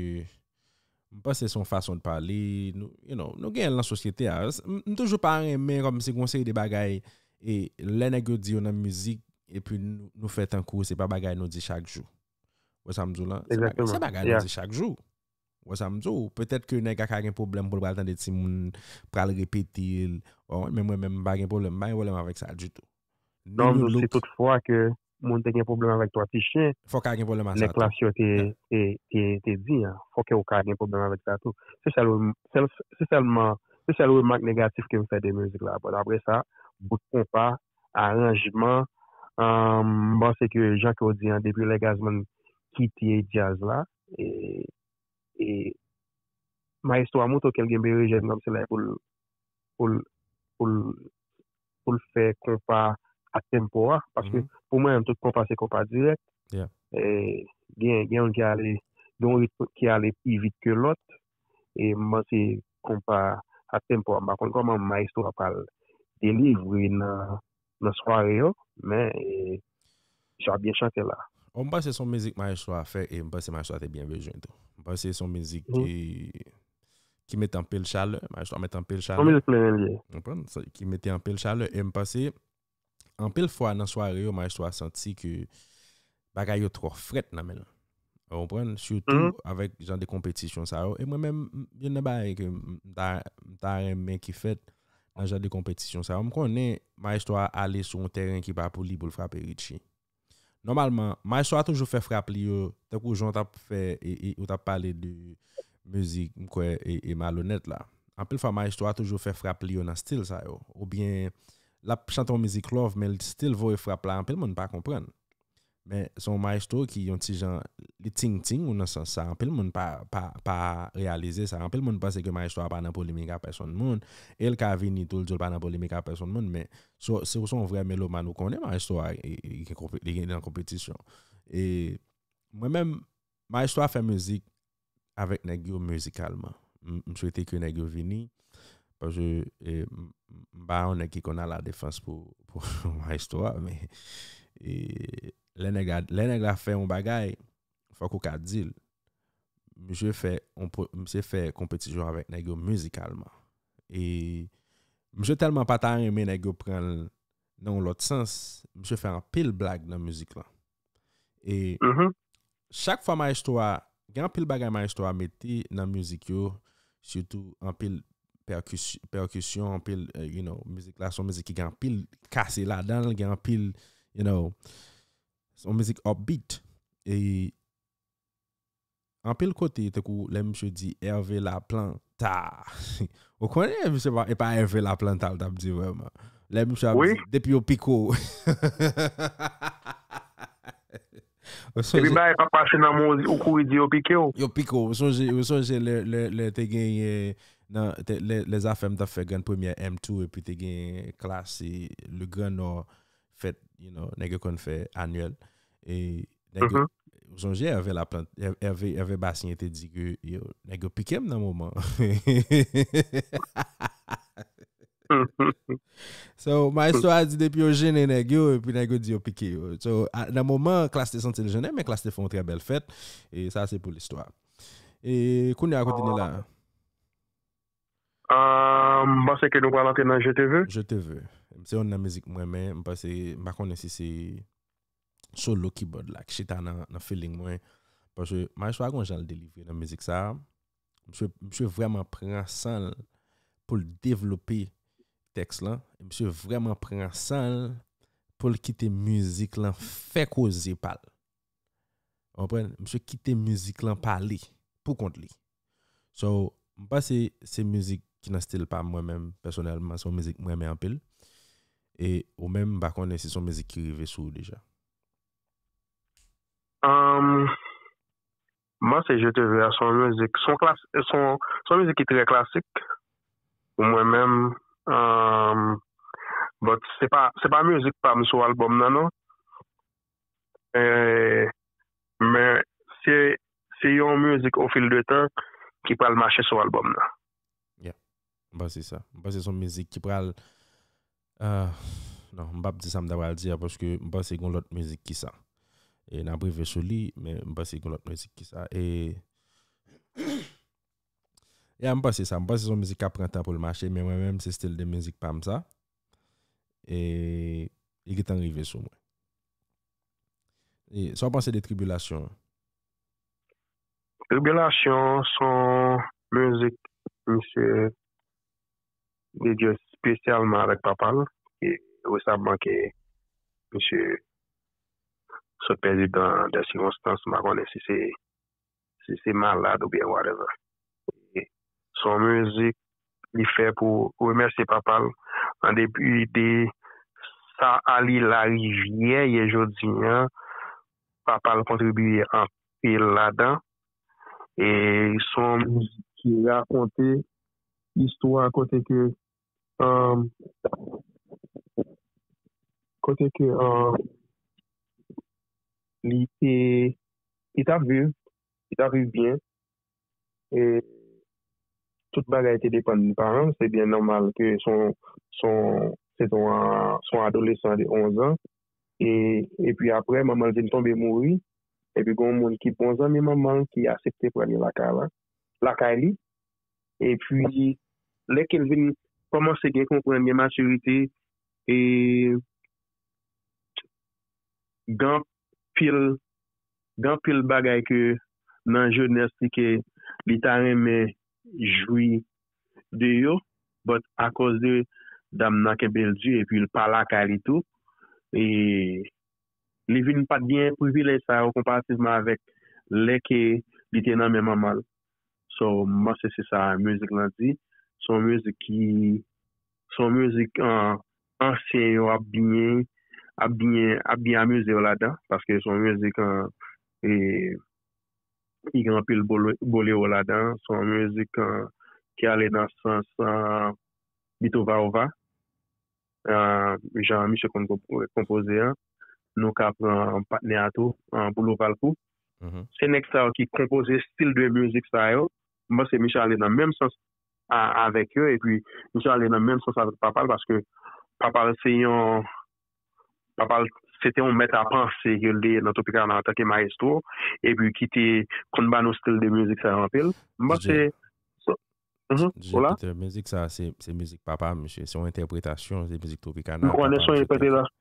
m panse se yon fason de pale, nou, you know, nou genyen l nan sosyete a. M, m toujou pa renmen kòmsi gen yon seri de bagay, e lè nèg yo di yo nan mizik, epi nou, nou fè tankou se pa bagay nou di chak jou. Wè sa m di w lan? Se bagay, se bagay nou di chak jou. Wè sa m di w? Petèt ke nèg la ka gen pwoblèm pou l pral tande timoun pral repete l. Wè, men mwen menm m pa gen pwoblèm, m pa gen pwoblèm avèk sa ditou. Non, m di w, si toutfwa ke moun te gen pwoblèm avèk twa ti chen, fòk ka gen pwoblèm a sa tou. Nèg Klass yo te, te, te, te di an, fòk ke w ka gen pwoblèm avèk sa tou. Se sèl, sèl, se sèlman, se sèl remak negatif ke m fè de mizik la. But apre sa, bout konpa, aranjman, um, m panse ke jan ke w di an, depi lè Gazman kite djaz la, e, e Maestro a montre ke l gen berejèn kòmsi la pou l, pou l, pou l, pou l fè konpa uptempo a, paske pou mwen menm tout konpa se konpa dirèk. E, gen, gen youn ki ale, gen yon ritm ki ale pi vit ke lòt, e m panse konpa uptempo a, m pa konn kòman Maestro a pral delivre nan, nan sware yo, men e, sa byen chante la. Bon, m panse se yon mizik Maestro a fè e m panse Maestro a te byen bezwen tou. M panse se yon mizik ki, ki mete anpil chalè, Maestro a mete anpil chalè. Yon mizik plen li ye. Konprann? Ki mete anpil chalè e m panse anpil fwa nan sware yo, Maestro a santi ke bagay yo twò frèt nan men l. Ou konprann? Sitou avèk jan de konpetisyon sa yo. E mwen menm, youn nan bagay ke m ta, m ta renmen ki fèt nan jan de konpetisyon sa yo. M konnen Maestro a ale sou yon tèren ki pa pou li pou l frape Richie. Nòmalman, Maestro a toujou fè frap li yo, tankou jan w t ap fè, e, e, ou t ap pale de mizik, m kwè, e, e Malonèt la. Anpil fwa, Maestro a toujou fè frap li yo nan stil sa yo. Oubyen, l ap chante yon mizik love, men l still voye frap la, anpil moun pa konprann. Men se yon maestro ki yon ti jan, li ting ting ou nan sans sa. Anpil moun pa, pa, pa reyalize sa. Anpil moun panse ke maestro a pa nan polemik a pèsonn moun. E l ka vini tou l di l pa nan polemik a pèsonn moun. Men se w se yon vrè melomàn ou konnen maestro a li gen nan konpetisyon. E mwen menm, maestro a fè mizik avèk nèg yo mizikalman. M swete ke nèg yo vini. Paske e, m pa yon nèg ki konn al a defans pou, pou maestro a, men e, lè nèg la, lè nèg la fè yon bagay, fòk ou ka di l. Misye fè, misye fè konpetisyon avèk nèg yo mizikalman. E misye tèlman pa ta renmen nèg yo pran l nan yon lòt sans, misye fè anpil blag nan mizik lan. E chak fwa maestro a, gen anpil bagay maestro a mete nan mizik yo, sitou anpil pèkisyon, anpil, you know, mizik la se yon mizik ki gen anpil kase ladan l, gen anpil, you know, se yon mizik upbeat. E anpil kote, tankou lè misye di Hervé Laplanta. Ou konnen misye pa, e pa Hervé Laplanta l t ap di vrèman. Lè misye ap di, depi yo pike w. Epi bagay pa pase nan men w, ou kouri di yo pike w. Yo pike w. Ou sonje, ou sonje lè, lè, lè te genyen nan, lè, lè Zafèm t ap fè grann premyè M two epi te genyen Klass e Le Grand Nord fèt, you know, nèg yo konn fè anyèl. E nèg yo, ou sonje Hervé Laplanta, Hervé, Hervé Bastien te di ke yo, nèg yo pike m nan moman. So, maestro a di depi yo jennen nèg yo, epi nèg yo di yo pike yo. So, nan moman, Klass te santi l jennen, men Klass te fè yon trè bèl fèt. E sa, se pou listwa. E kounye a, kote nou la? M panse ke nou pral antre nan Je te veux. Je te veux. Se youn nan mizik mwen renmen, m panse, m pa konnen si se solo keyboard la ki chita nan, nan feeling mwen. Paske maestro a gon jan l delivre nan mizik sa. Misye, misye vrèman pran san l pou l devlope tèks lan. Misye vrèman pran san l pou l kite mizik lan fè koze pa l. Ou konprann? Misye kite mizik lan pale pou kont li. So, m panse se mizik ki nan stil pa m mwen menm, pèsonèlman, se yon mizik mwen renmen anpil. E ou menm, m pa konnen si se yon mizik ki rive sou ou deja. Um, m panse Je te veux a se yon mizik, se yon klas, se yon, se yon mizik ki trè klasik pou mwen menm. Um, but se pa, se pa mizik pa m sou albòm nan, non. Eh, men se, se yon mizik au fil de temps ki pral mache sou albòm nan. Yeah. M panse sa. M panse se yon mizik ki pral, euh, non, m p ap di sa m ta pral di a, paske m panse gen lòt mizik ki sa. E n ap rive sou li, men m panse gen lòt mizik ki sa. E, yeah, m panse sa. M panse se yon mizik k ap pran tan pou l mache, men mwen menm, se stil de mizik pa m sa. E li gentan rive sou mwen. E sa w panse de Tribilasyon an? Tribilasyon se yon mizik misye dedye espesyalman avèk papa l, e resaman ke misye sot pèdi dan de sikonstans, m pa konnen si se si se malad oubyen whatever. E se yon mizik li fè pou remèsye papa l, an depi de sa a li larivyè ye jodi an, papa l kontribiye anpil ladan, E se yon mizik ki rakonte istwa kote ke, um, kote ke, um, li te, li t ap viv, li t ap viv byen. E tout bagay te depann de paran l. Se byen nòmal ke se yon, se yon, se te yon, se yon adolesan de onz an. E, epi apre, manman l vin tonbe mouri. Epi gen yon moun ki bon zanmi manman l ki aksepte pran li lakay la, lakay li. Epi, lè ke l vin kòmanse gen konprann, gen matirite, e gen anpil, gen anpil bagay ke nan jenès li ke li ta renmen jwi de yo, but akoz de dam nan kenbe l di epi l pa lakay li tou, e li vin pa t gen privilèj sa yo konparativman avèk lè ke li te nan men manman l. So, m panse se sa mizik lan di. Se yon mizik ki, se yon mizik, an, ansyen yo ap byen, ap byen, ap byen amize yo ladan, paske se yon mizik, an, e, ki gen anpil bole-, bolero ladan. Se yon mizik, an, ki ale nan sans, an, Beat Ova Ova, an, jan misye konn konp-, konpoze an. Nou ka pran patnè a tou, an, Boulou Valkou. Se nèg sa yo ki konpoze stil de mizik sa yo. M panse misye ale nan menm sans a-, avèk yo, epi misye ale nan menm sans avèk papa l, paske papa l se yon, papa l se te yon mèt a panse ke l te ye nan Tropicana antanke mayestwo, epi ki te konn ba nou stil de mizik sa yo anpil. M panse, so, mhm, J P, hola? Peter, mizik sa, se, se mizik papa misye, se yon entèpretasyon, se mizik Tropicana, m konnen papa se yon misye te fè. Entèpretasyon.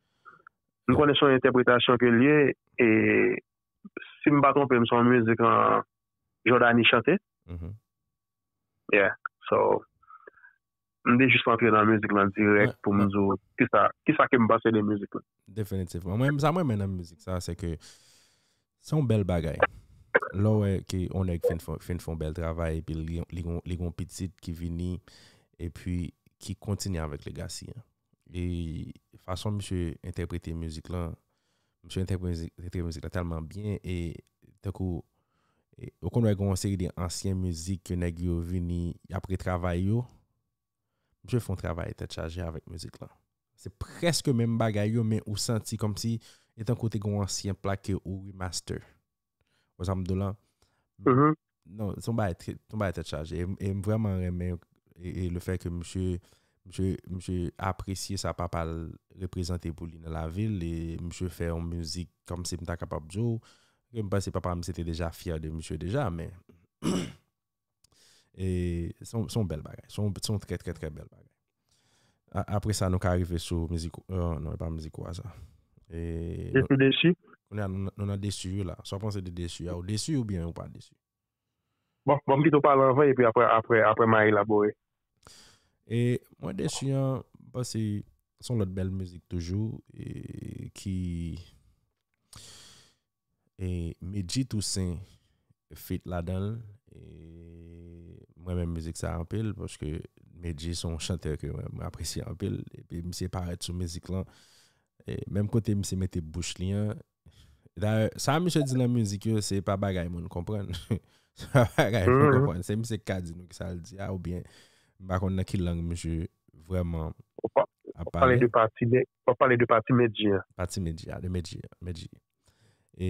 M konnen se yon entèpretasyon ke l ye, e si m pa twonpe m, se yon mizik, an, Jordany chante. Mhm. Yeah. So, m te jis antre nan mizik lan dirèk pou m di w kisa, kisa ke m panse de mizik lan. Definitivman. Mwen, sa mwen renmen nan mizik sa, se ke se yon bèl bagay. Lè w wè ke yon nèg fin fè, fin fè yon bèl travay, epi li, li gon, li gon pitit ki vini, epi ki kontinye avèk legasi an. E fason misye entèprete mizik lan, misye entèprete mizik, entèprete mizik lan tèlman byen, e tankou, e, ou konn wè gen yon seri de ansyen mizik ke nèg yo vini, y ap retravay yo. Misye fè yon travay tèt chaje avèk mizik lan. Se prèske menm bagay yo, men ou santi kòmsi e tankou te gen yon ansyen plak ke ou remaster. Wè sa m di w la? Mhm. Non, se yon bagay trè, se yon bagay tèt chaje. E, e m vrèman renmen, e, e le fè ke misye, misye, misye apresye sa papa l reprezante pou li nan lavi l, e misye fè yon mizik, kòmsi m ta kapab di w, ke m panse papa misye te deja fyè de misye deja, men e se yon, se yon bèl bagay. Se yon, se yon trè, trè, trè bèl bagay. A-, apre sa, nou ka rive sou mizik, euh, non, e pa mizik ou a sa. E Desu, Desu. Kounye a, nou, nou nan Desu la. Sa w panse de Desu a? Ou desi oubyen ou pa desi? Bon, bon, m kite w pale anvan, epi apre, apre, apre m a elabore. E mwen, Desu an, m panse se yon lòt bèl mizik toujou, e ki, e Medjy Toussaint feat ladan l. E mwen renmen mizik sa anpil, paske Medjy se yon chantè ke mwen, mwen apresye anpil. Epi misye parèt sou mizik lan. E menm kote misye mete bouch li an. Dayè, sa misye di nan mizik yo, se pa bagay moun konprann. Se pa bagay moun konprann. Se misye ki ka di nou kisa l di a, oubyen m pa konn nan ki lang misye vrèman ap pale. W ap pale de pati, w ap pale de pati Medjy an. Pati Medjy a, de Medjy, Medjy. E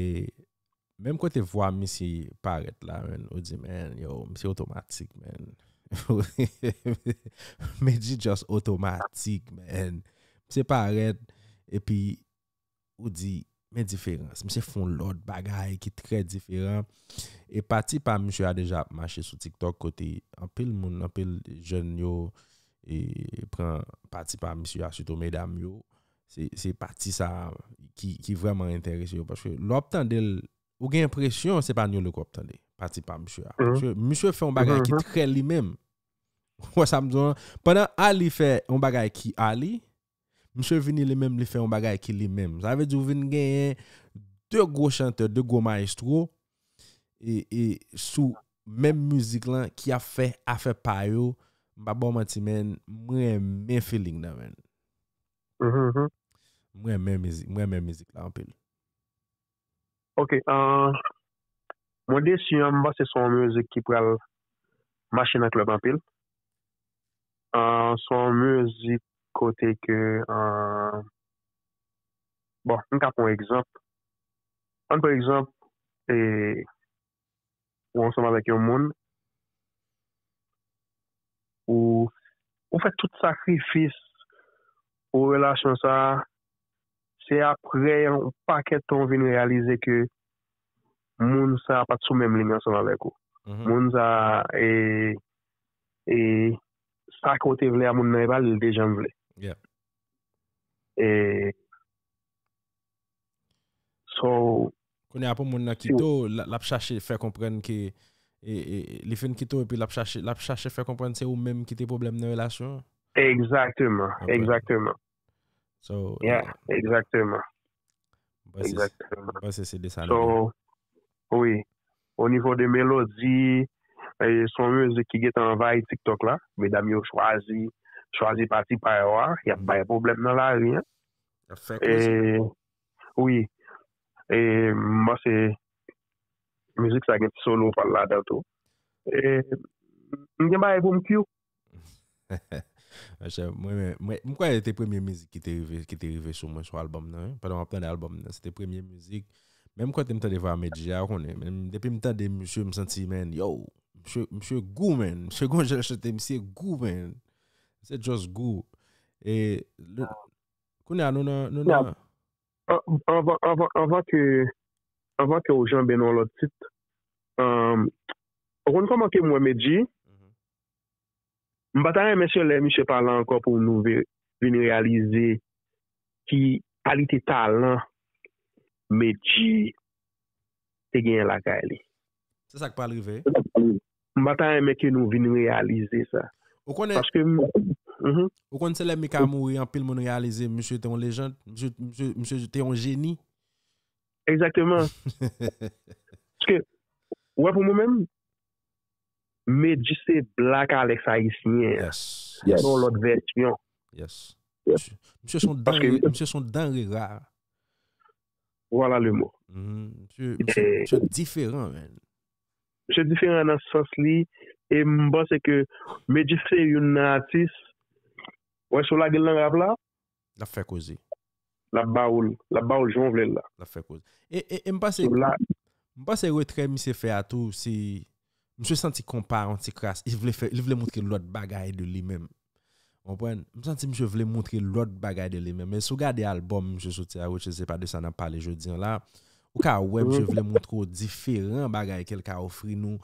menm kote vwa misye parèt la, man, ou di, man, yo, misye otomatik, man. Medjy just otomatik, man. Misye parèt, epi ou di, men diferans. Misye fè yon lòt bagay ki trè diferan. E pati pa misye a deja ap mache sou TikTok, kote anpil moun, anpil jèn yo, e pran pati pa misye a, sitou medam yo. Se, se pati sa a ki, ki vrèman enterese yo. Paske lè w ap tande l, ou gen enpresyon se pa New Look w ap tande, pati pa misye a. Paske misye fè yon bagay ki trè li menm. Ou wè sa m di w lan? Pandan Ali fè yon bagay ki Ali, misye vini li menm, li fè yon bagay ki li menm. Sa vle di ou vin genyen de gwo chantè, de gwo mayestwo, e, e sou menm mizik lan ki ap fè afè pa yo. M pa ba w manti, man, m renmen feeling nan, man. Mhm. M renmen mizik, m renmen mizik la anpil. Ok, ah, Mwen desi an, m panse se yon mizik ki pral mache nan klèb anpil. Ah, se yon mizik kote ke, ah, bon, m ka pran yon egzanp. Ann pran egzanp, e, ou ansanm avèk yon moun, ou, ou fè tout sakrifis pou relasyon sa a, se aprè yon pakèt tan ou vin reyalize ke moun sa a pa t sou menm liy ansanm avèk ou. Moun sa a, e, e, sa ke w te vle a, moun nan e pa li l te janm vle. Yeah. E, so, Kounye a pou moun nan kite w, l l ap chache fè konprann ke e, e, li fin kite w epi l ap chache, l ap chache fè konprann se ou menm ki te pwoblèm nan relasyon an. Egzakteman, Ok. Egzakteman. So, Yeah, egzakteman. m panse, Egzakteman. m panse se de sa nou gen. So, wi, o nivo de melodi, e, se yon mizik ki gentan anvayi TikTok la. Medam yo chwazi, chwazi pati pa yo a, y ap bay pwoblèm nan lari, en. Ap fè koze. E, wi, e, m panse mizik sa gen ti solo pa l ladan tou. E, m gen bagay pou m cue. Monchè, mwen, mwen, mwen, m kwè se te premye mizik ki te rive, ki te rive sou mwen sou albòm nan, wi. Pandan m ap tande albòm nan, se te premye mizik. Menm kote m tande vwa Medji a, ou konnen, men depi m tande misye, m santi, man, yo, misye, misye gou, man. Misye gon jan l chante, misye gou, man. Se just gou. E, le, kounye a, nou nan, nou nan. An- Anvan, anvan, anvan ke, anvan ke w janbe nan yon lòt tit, um, ou konn kòman ke m wè Medji? M pa ta renmen se lè misye pa la ankò pou nou ve- vin reyalize ki kalite talan Medji te genyen lakay li. Se sa k pral rive. M pa ta renmen ke nou vin reyalize sa. Ou konnen, Paske, m- mhm. Ou konn se lè Mika mouri, anpil moun reyalize misye te yon lejand, misye, misye, misye te yon jeni. Egzakteman. Paske, ou wè pou mwen menm, Medji se Black Alex ayisyen. Yes. Se yon lòt vèsyon. Yes. Yes. Misye, misye se yon Paske- danre, misye se yon danre ra. Voilà le mot. Mhm. Misye, misye, misye diferan, man. Misye diferan nan sans li, e m panse ke Medji se youn nan atis, wè, si w lage l nan rap la, L ap fè koze. l ap ba w l, l ap ba w l jan w vle l la. L ap fè koze. E, e, e m panse, So la, m panse retrè misye fè a tou, se, misye santi konpa yon ti kras, li vle fè, li vle montre lòt bagay de li menm. Ou konprann? M santi misye vle montre lòt bagay de li menm. Men si w gade albòm misye soti a, which is se pa de sa n ap pale jodi an la, ou ka wè misye vle montre w diferan bagay ke l ka ofri nou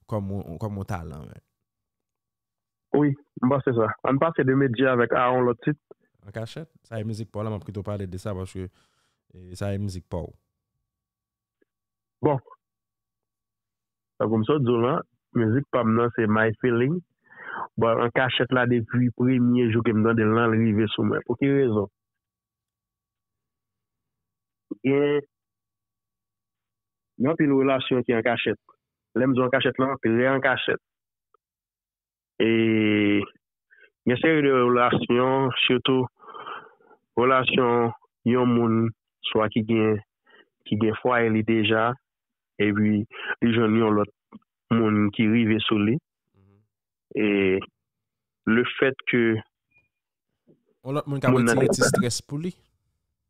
kòm yon, kòm yon talan, man. Wi, m panse sa. Ann pase de Medji avèk a yon lòt tit. An kachèt, sa e mizik pa w la, m ap kite w pale de sa paske e, sa e mizik pa w. Bon. Tankou m sot di w lan, mizik pa m nan se My Feeling. Bon, an kachèt la, depi premye jou ke m tande l lan, l rive sou mwen. Pou ki rezon? Gen, gen anpil relasyon ki an kachèt. Lè m di an kachèt lan, trè an kachèt. E gen seri de relasyon, sitou relasyon yon moun swa ki gen, ki gen fwaye li deja, epi li jwenn yon lòt moun ki rive sou li. E le fèt ke Yon lòt moun ka retire ti strès pou li.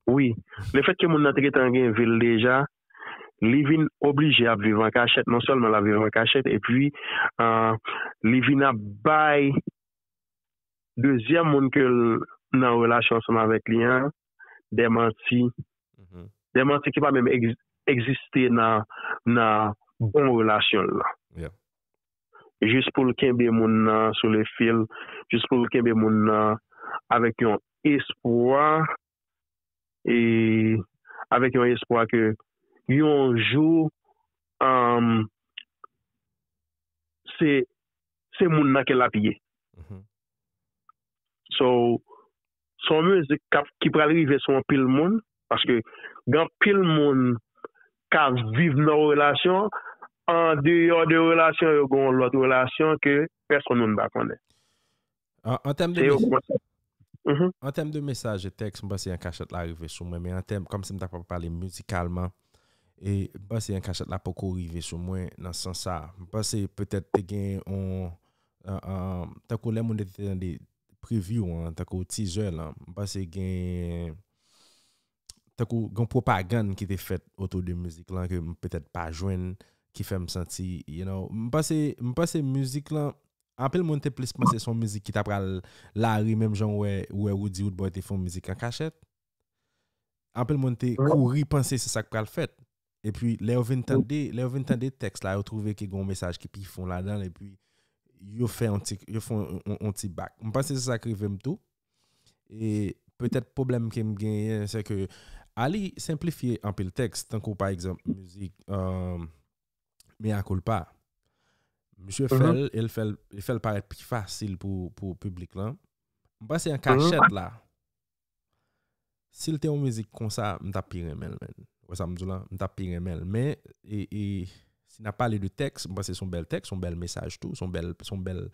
Wi. Le fèt ke moun nan te gentan gen vi l deja, li vin oblije ap viv an kachèt, non sèlman l ap viv an kachèt, epi uh, li vin ap bay dezyèm moun ke l nan relasyon ansanm avèk li an de manti, de manti ki pa menm egziste nan, nan bon relasyon l lan. Jis pou l kenbe moun nan sou le fil, jis pou l kenbe moun nan avèk yon espwa, e avèk yon espwa ke yon jou um, se se moun nan ke l ap ye. So, se yon mizik k ap, ki pral rive sou anpil moun, paske gen anpil moun k ap viv nan yon relasyon, an deyò de relasyon, yo gen yon lòt relasyon ke pèsonn moun pa konnen. An tèm de, an tèm de mesaj e tèks, m panse an kachèt la rive sou mwen, men an tèm, kòmsi m ta pral pale mizikalman, E m panse an kachèt la poko rive sou mwen nan sans sa. M panse petèt te gen yon, an, an, tankou lè moun te tande preview an, tankou teaser lan, m panse gen, tankou gen pwopagann ki te fèt otou de mizik lan ke m petèt pa jwenn, ki fè m santi, you know, m panse, m panse mizik lan, anpil moun te plis panse se yon mizik ki ta pral lari, menm jan w wè, w wè Roody Roodboy te fè yon mizik an kachèt. Anpil moun te kouri panse se sa k pral fèt. Epi lè yo vin tande, lè yo vin tande tèks la, yo twouve ke gen yon mesaj ki pi fon ladan l, epi yo fè yon ti, yo fè yon, yon, yon ti bak. M panse se sa k rive m tou. E petèt pwoblèm ke m genyen, se ke Ali senplifye anpil tèks, tankou pa egzanp mizik, um, Mea Culpa. Misye fè l, e l fè l, e fè l parèt pi fasil pou, pou piblik lan. M panse an kachèt la, si l te yon mizik konsa, m t ap pi renmen l, man. Ou wè sa m di w la? M t ap pi renmen l. Men, e, e, si n ap pale de tèks, m panse se yon bèl tèks, se yon bèl mesaj tou, se yon bèl, se yon bèl,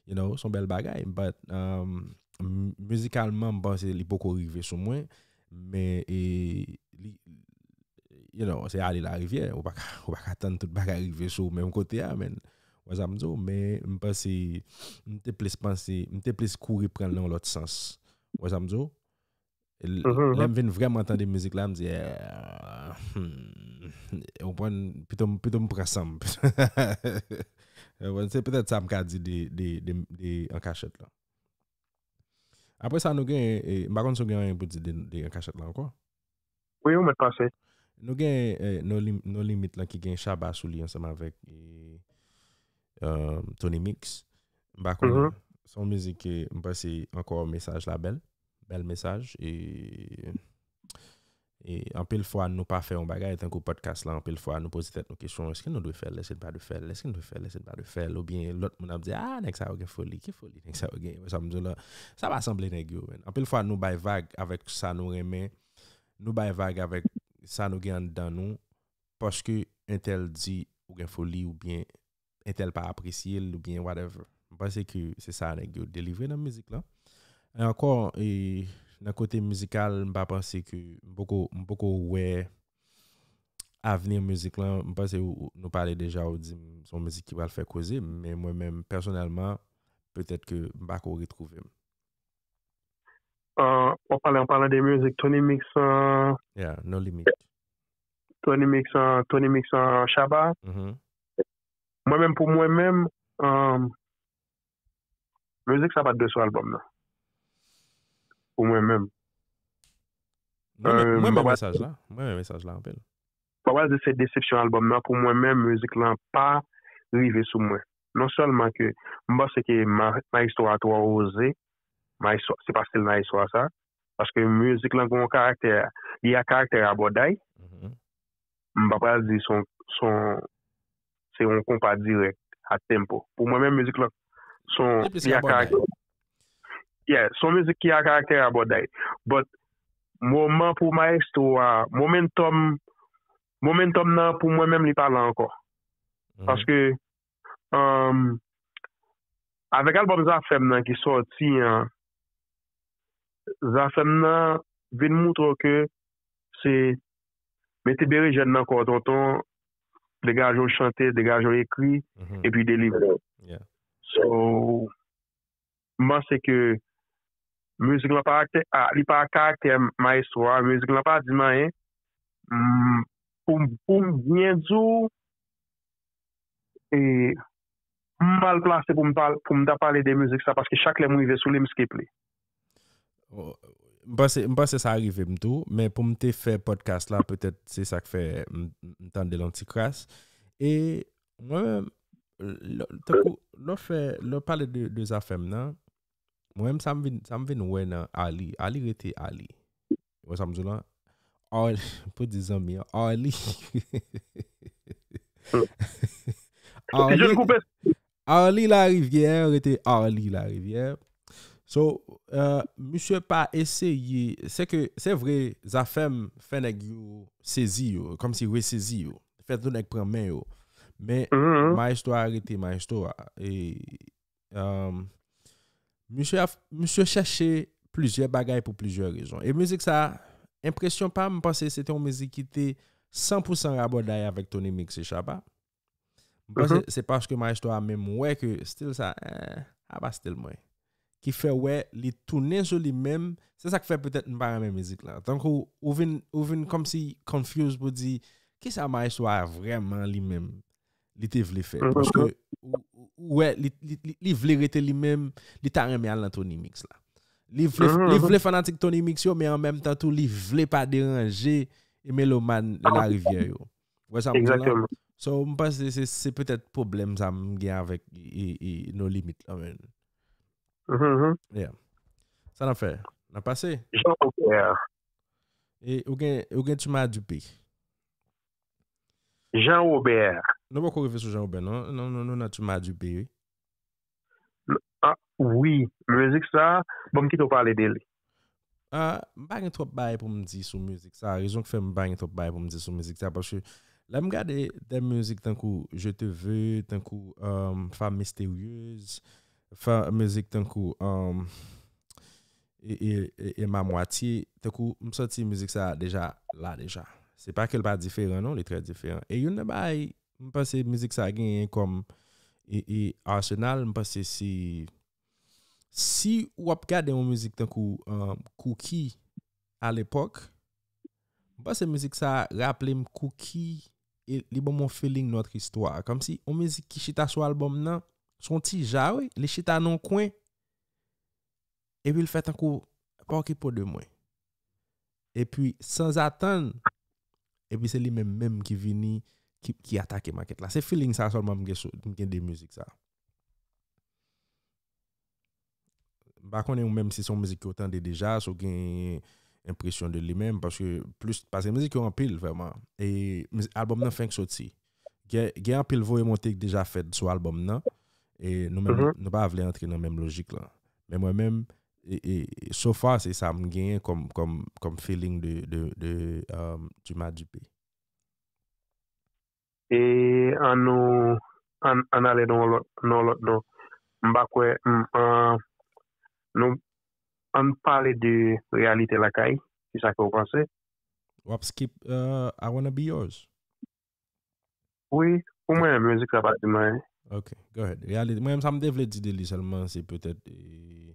you know, se yon bèl bagay. But, um, m- mizikalman, m panse li poko rive sou mwen. Men, e, li, you know, se Ale Larivière. Ou pa ka, ou pa ka tann tout bagay rive sou ou menm kote a, men. Ou wè sa m di w? Men, m panse, m te plis panse, m te plis kouri pran l nan yon lòt sans. Ou wè sa m di w? L- Lè m vin vrèman tande mizik la, m di, "Eh, hmm, ou konprann, pito, m- pito m pran san m." Ou konprann? Se petèt sa m ka di de, de, de, de An Kachèt la. Apre sa, nou gen, e, m pa konn si w gen anyen pou di de, de An Kachèt la ankò. Wi, ou mèt pase. Nou gen, e, No Lim- No Limit lan ki gen Shabba sou li ansanm avèk, e, um, Tony Mix. M pa konnen. Se yon mizik ke m panse ankò mesaj la bèl. Bèl mesaj. E, e anpil fwa nou pa fè yon bagay, tankou podcast la, anpil fwa nou poze tèt nou kesyon, èske nou dwe fè l, èske nou pa dwe fè l, èske nou dwe fè l, èske nou pa dwe fè l, oubyen lòt moun ap di, "Ah, nèg sa yo gen foli, ki foli nèg sa yo gen?" Sa m di w la, sa pa sanble nèg yo, man. Anpil fwa nou bay vag avèk sa nou renmen, nou bay vag avèk sa nou gen anndan nou, paske entèl di ou gen foli oubyen entèl pa apresye l oubyen whatever. M panse ke se sa nèg yo delivre nan mizik lan. E ankò, e, nan kote mizikal, m pa panse ke m poko, m poko wè avni mizik lan. M panse ou- ou- nou pale deja, ou di m se yon mizik ki pral fè koze, men mwen menm, pèsonèlman, petèt ke m pa ko retwouve m. Uh, w ap pale an palan de mizik Tony Mix, uh, Yeah, No Limit. Tony Mix, uh, Tony Mix, uh, Shabba. Mhm. Mwen menm, pou mwen menm, um, mizik sa pa t dwe sou albòm nan. Pou mwen menm. Mwen, mwen, mwen renmen mesaj la. Mwen renmen mesaj la anpil. Mwen pa di se desepsyon albòm nan. Pou mwen menm, mizik lan pa rive sou mwen. Non sèlman ke m panse ke ma- Maestro a twò oze, Maestro, se pa stil Maestro a sa, paske mizik lan gen yon karaktè, li a karaktè rabòday. M pa pral di son, son, se yon konpa dirèk, a tempo. Pou mwen menm, mizik lan, son, li a karaktè. Yeah, son mizik ki a karaktè rabòday. But, moman pou Maestro a, momentum, momentum nan, pou mwen menm, li pa la ankò. Paske, um, avèk albòm Zafèm nan ki sòti an, Zafèm nan vin moutre w ke se mete berejèn nan kò w, tonton, degaje w chante, degaje w ekri, epi delivre. So, m panse ke mizik lan pa aktè, a, li pa karaktè Maestro a, mizik lan pa di m anyen. M, pou, pou m byen di w, e, m mal plase pou m pal- pou m ta pale de mizik sa, paske chak lè m rive sou li, m skip li. M panse, m panse sa rive m tou, men pou m te fè podcast la, petèt se sa k fè m, m tande l yon ti kras. E mwen menm, lè- tankou, lè w fè, lè w pale de, de Zafèm nan, mwen menm sa m vin, sa m vin wè nan Ali, Ali rete Ali. Ou wè sa m di w la? Arly, pou di zanmi an, Arly. Arly, Arly Larivière, rete Arly Larivière. So, euh, misye pa eseye, se ke, se vre, Zafèm fè nèg yo sezi yo, kòmsi resezi yo, fè tout nèg pran men yo. Men, maestro a rete maestro a. E, um, misye a, misye chèche plizyè bagay pou plizyè rezon. E mizik sa, enpresyon pa m, m panse se te yon mizik ki te san pou san rabòday avèk Tony Mix e Shabba. M panse se paske Maestro a menm wè ke stil sa, eh, a pa stil mwen. Ki fè wè li tounen sou li menm, se sa k fè petèt m pa renmen mizik la. Tankou ou vin, ou vin kòmsi confused pou di, kisa Maestro a vrèman li menm li te vle fè. Paske ou, ou, ou wè, li, li, li, li vle rete li menm, li ta renmen al nan Tony Mix la. Li vle, li vle fanatik Tony Mix yo, men an menm tan tou, li vle pa deranje e melomàn Larivyè yo. Ou wè sa m di w la? So, m panse se, se petèt pwoblèm sa m gen avèk e, e, No Limit la, man. Yeah. Sa n ap fè? N ap pase? Jean Robert. E ou gen, ou gen Tuma Dupe. Jean Robert. Nou poko rive sou Jean Robert, non? Non, non, nou nan Tuma Dupe, wi. Ah, wi, mizik sa, bon, m kite w pale de li. Ah, m pa gen twòp bagay pou m di sou mizik sa. Rezon k fè m pa gen twòp bagay pou m di sou mizik sa, paske lè m gade de mizik tankou Je te veux, tankou um, Femme mystérieuse, fa, mizik tankou um, e, e, e, e Ma Moitié, tankou m santi mizik sa deja la deja. Se pa ke l pa diferan, non, li trè diferan. E youn nan bagay, m panse mizik sa genyen kòm e, e Arsenal, m panse se si w ap gade yon mizik tankou um, Cookie a lepòk, m panse mizik sa raple m Cookie e li ban m yon feeling Notre Histoire. Kòmsi yon mizik ki chita sou albòm nan, se yon ti ja, wi, li chita nan yon kwen, epi l fè tankou pa okipe w de mwen. Epi, sanzatann, epi se li menm menm ki vini, ki, ki atake makèt la. Se feeling sa sèlman m gen, sou, m gen de mizik sa. M pa konnen ou menm si se yon mizik ke w tande deja, si w gen enpresyon de li menm, paske plis, paske mizik yo anpil, vrèman. E miz- albòm nan fenk soti. Gen, gen anpil voye monte ki deja fèt sou albòm nan. E nou menm, nou pa vle antre nan menm lojik lan. Men mwen menm, e, e, so far, se sa m genyen kòm, kòm, kòm feeling de, de, de, um, Tuma Dupe. E ann nou, ann, ann ale nan yon lòt, nan yon lòt non. M pa kwè, m, an, nou, ann pale de Reyalite Lakay. Kisa ke w panse? W ap skip uh, I Wanna Be Yours? Wi, pou mwen, mizik sa pa di m anyen. Ok, go ahead. Reyalite, mwen, sa m te vle di de li sèlman, se petèt e,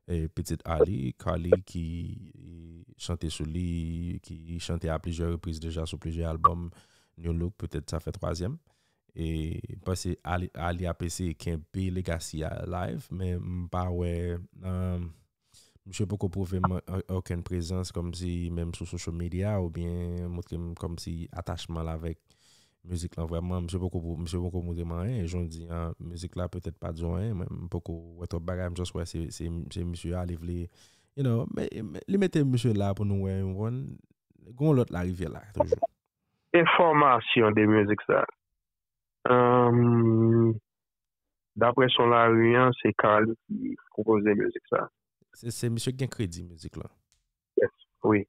e, pitit Ali, Carly, ki e, chante sou li, ki chante a plizyè repriz deja sou plizyè albòm New Look, petèt sa fè twazyèm. E m panse Ali, Ali ap eseye kenbe legacy a alive, men m pa wè um, misye poko pwouve m an- okenn prezans kòmsi menm sou social media oubyen montre m kòmsi atachman l avèk mizik lan vrèman. Misye poko pou- misye poko montre m anyen. Jan w di an, mizik la petèt pa di w anyen, men m poko wè twòp bagay. M just wè se, se, se misye a li vle, you know, men, men li mete misye la pou nou wè, yon bon, gon lòt Larivyè la toujou. Enfòmasyon de mizik sa. Ahn, daprè son lari an, se Carly ki konpoze mizik sa. Se, se misye ki gen kredi mizik lan. Yes, wi.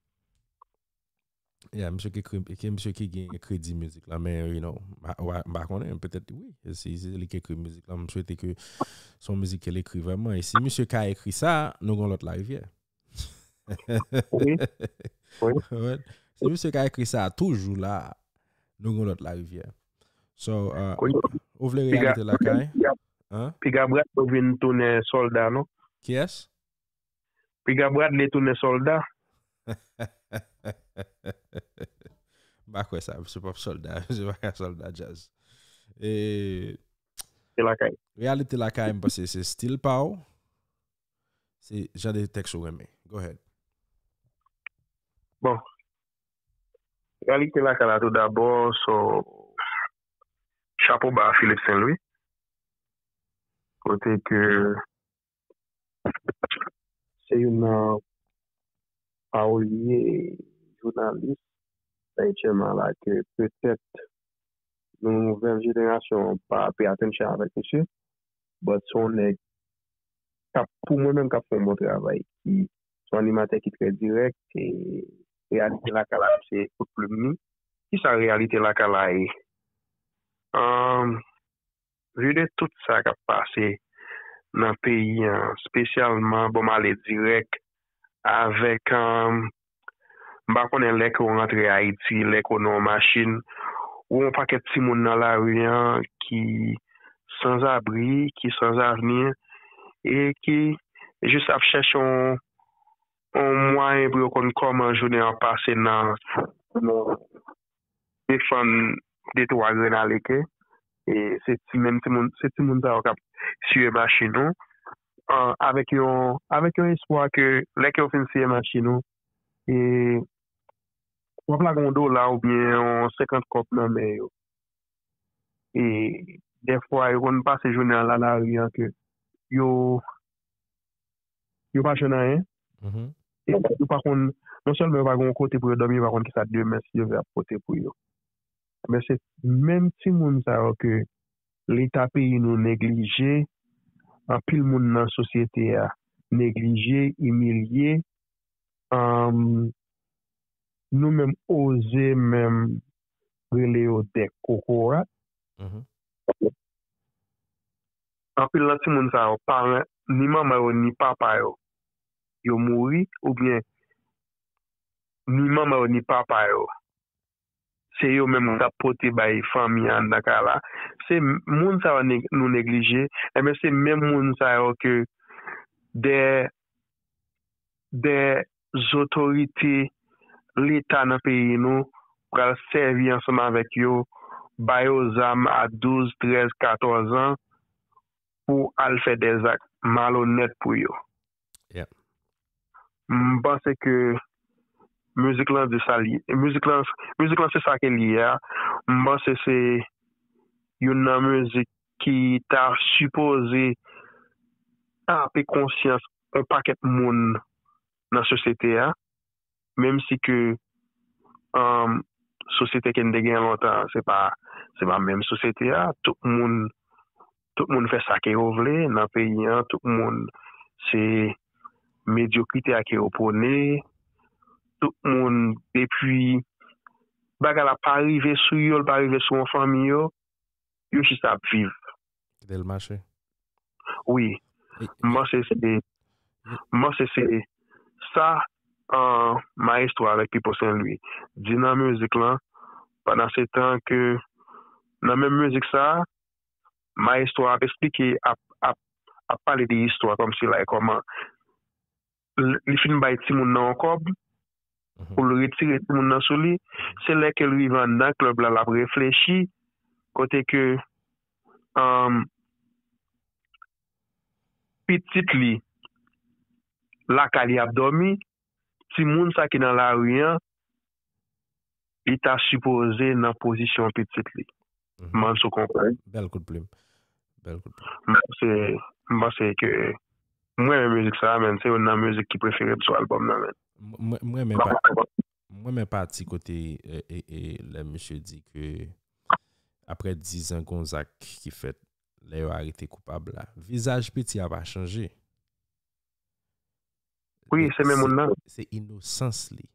Yeah, misye ki ekri, ki misye ki gen kredi mizik lan, men, you know, m pa- m pa konnen, petèt, wi, si se li ki ekri mizik lan, m swete ke se yon mizik ke l ekri vrèman. E si misye ka ekri sa, nou gon lòt Larivyè. Wi. Wi. Si misye ka ekri sa toujou la, nou gon lòt Larivyè. So, uh, ou vle Reyalite Lakay? Piga Brad vin tounen sòlda, non? Kiyès? Piga Bradley tounen sòlda. M pa kwè sa, misye p ap sòlda, misye pa ka sòlda djaz. E, Reyalite Lakay, m panse se stil pa w. Se jan de tèks ou renmen. Go ahead. Bon. Reyalite Lakay la tou dabò, so, chapo ba a Philippe Saint Louis. Kote ke se youn nan pawolye, jounalis ayisyen la ke petèt nouvèl jenerasyon an pa pay attention avèk misye. But se yon nèg k ap, pou mwen menm, k ap fè yon bon travay, ki se yon animatè ki trè dirèk, e Reyalite Lakay la se kout plim li. Kisa Reyalite Lakay la ye? Ahn, vi de tout sa k ap pase nan peyi an, espesyalman, bon, m ale dirèk avèk, ahn, M pa konnen lè ke w rantre Ayiti, lè ke w nan yon machin, ou wè yon pakèt timoun nan lari an ki sanzabri, ki sanzavni, e ki jis ap chèche yon, yon mwayen pou yo konn kòman jounen an pase nan, nan defann de twa grenn aleke. E se ti, menm timoun, se timoun sa yo k ap siye machin ou, an, avèk yon, avèk yon espwa ke lè ke yo fin siye machin ou, e w ap lage yon dola oubyen yon senkant kòb nan men yo. E dèfwa, yo konn pase jounen an la lari an ke yo, yo pa jwenn anyen. Mhm. E yo pa konn, non sèlman yo pa gen yon kote pou yo dòmi, yo pa konn kisa demen, si Dye vle, ap pote pou yo. Men se menm timoun sa yo ke Leta peyi nou neglije, anpil moun nan sosyete a neglije, imilye, um, nou menm oze menm rele yo dè kokorat. Mhm. Anpil nan timoun sa yo, paran, ni manman yo, ni papa yo, yo mouri, oubyen ni manman yo, ni papa yo, se yo menm k ap pote bay fanmi an anndan kay la. Se moun sa yo neg-, nou neglije, enben se menm moun sa yo ke dè, dè zotorite Leta nan peyi nou pral sèvi ansanm avèk yo, ba yo zam a douz, trèz, katòz an pou al fè dè zak malonèt pou yo. Yeah. M panse ke mizik lan di sa li ye. Mizik lan, mizik lan se sa ke li ye a. M panse se youn nan mizik ki ta sipoze tape konsyans yon pakèt moun nan sosyete a, menm si ke, um, sosyete ke n te gen lontan, se pa, se pa menm sosyete a, tout moun, tout moun fè sa ke yo vle nan peyi an, tout moun se medyokrite a ke yo pwone, tout moun depi bagay la pa rive sou yo, l pa rive sou yon fanmi yo, yo jis ap viv. Kite l mache. Wi. M panse se, m panse se sa, an, Maestro avèk Pipo Sen Lwi di nan mizik lan, pandan se tan ke nan menm mizik sa, Maestro ap eksplike, ap, ap, ap pale de istwa kòmsi la e kòman l-, li fin bay timoun nan yon kòb, mhm, pou l retire timoun nan sou li. Se lè ke l rive anndan klèb la, l ap reflechi, kote ke, um, pitit li lakay li ap dòmi, timoun sa ki nan lari an, li ta sipoze nan pozisyon pitit li. Mhm. M panse w konprann. Bèl kout plim. Bèl kout plim. M panse, m panse ke mwen renmen mizik sa, men se youn nan mizik ki prefere m sou albòm nan, men. M-, mwen, mwen renmen pa-, mwen renmen pati kote, e, e, e, lè misye di ke aprè diz an gon zak ki fèt, lè yo arete koupab la, vizaj piti a pa chanje. Wi, se menm moun nan. Se inosans li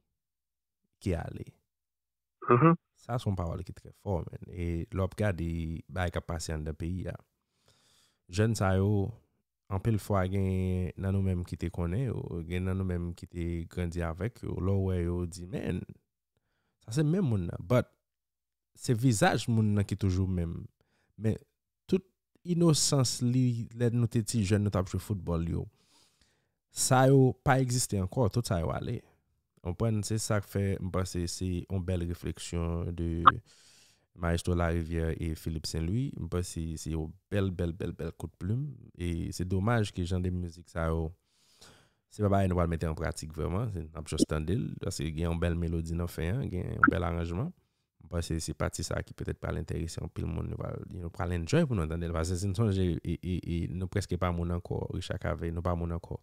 ki ale. Mhm. Sa se yon pawòl ki trè fò, men. E lè w ap gade bagay k ap pase anndan peyi a, jèn sa yo, anpil fwa, gen nan nou menm ki te konnen yo, gen nan nou menm ki te grandi avèk yo, lè w wè yo, w di, men, sa se menm moun nan. But, se vizaj moun nan ki toujou menm. Men, tout inosans li, lè nou te ti jèn, nou t ap jwe foutbòl yo, sa yo pa egziste ankò, tout sa yo ale. Konprann, se sa k fè m panse se yon bèl refleksyon de Maestro Larivière e Philippe Saint Louis. M panse se yon bèl, bèl, bèl, bèl kout plim. E se domaj ke jan de mizik sa yo, se pa bagay nou pral mete an pratik vrèman. Se, n ap just tande l, paske gen yon bèl melodi nan fen an, gen yon bèl aranjman. M panse se pati sa ki petèt pral enterese anpil moun. Nou pral, nou pral enjoy pou nou tande l. Paske si n sonje, e, e, e, nou prèske pa moun ankò, Richard Cavé, nou pa moun ankò.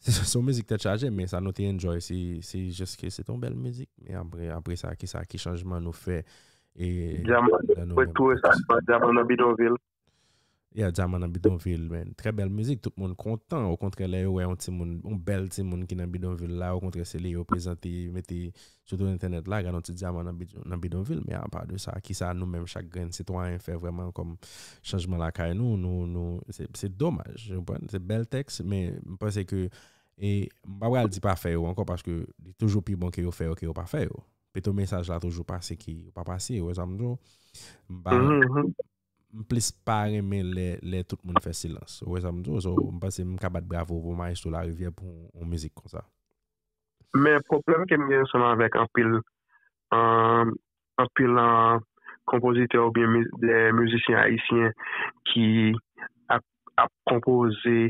Se, se yon mizik tèt chaje, men sa nou te enjoy, se, se just ke se te yon bèl mizik. Men apre, apre sa, ki sa, ki chanjman nou fè, e, Dyaman, nan nou menm, retounen sa, Dyaman nan bidonvil. Yeah, Dyaman nan bidonvil, men. Trè bèl mizik, tout moun kontan. Okontrè, lè yo wè yon timoun, yon bèl timoun ki nan bidonvil la, okontrè, se li yo prezante, mete sou tout entènèt la, gade yon ti dyaman nan bidon-, nan bidonvil. Men apa de sa, ki sa nou menm, chak grenn sitwayen, fè vrèman kòm chanjman lakay nou, nou, nou, se, se domaj, ou konprann? Se bèl tèks, men m panse ke, E m pa pral di pa fè yo ankò, paske li toujou pi bon ke yo fè yo ke yo pa fè yo. Pito mesaj la toujou pase ke yo pa pase, ou wè sa m di w? M pa, m plis pa renmen lè, lè tout moun fè silans. Ou wè sa m di w? So, m panse m ka bat bravo pou Maestro Larivière pou yon mizik konsa. Men pwoblèm ke m gen ansanm avèk anpil um, anpil um, konpozitè oubyen de mizisyen ayisyen ki ap, ap konpoze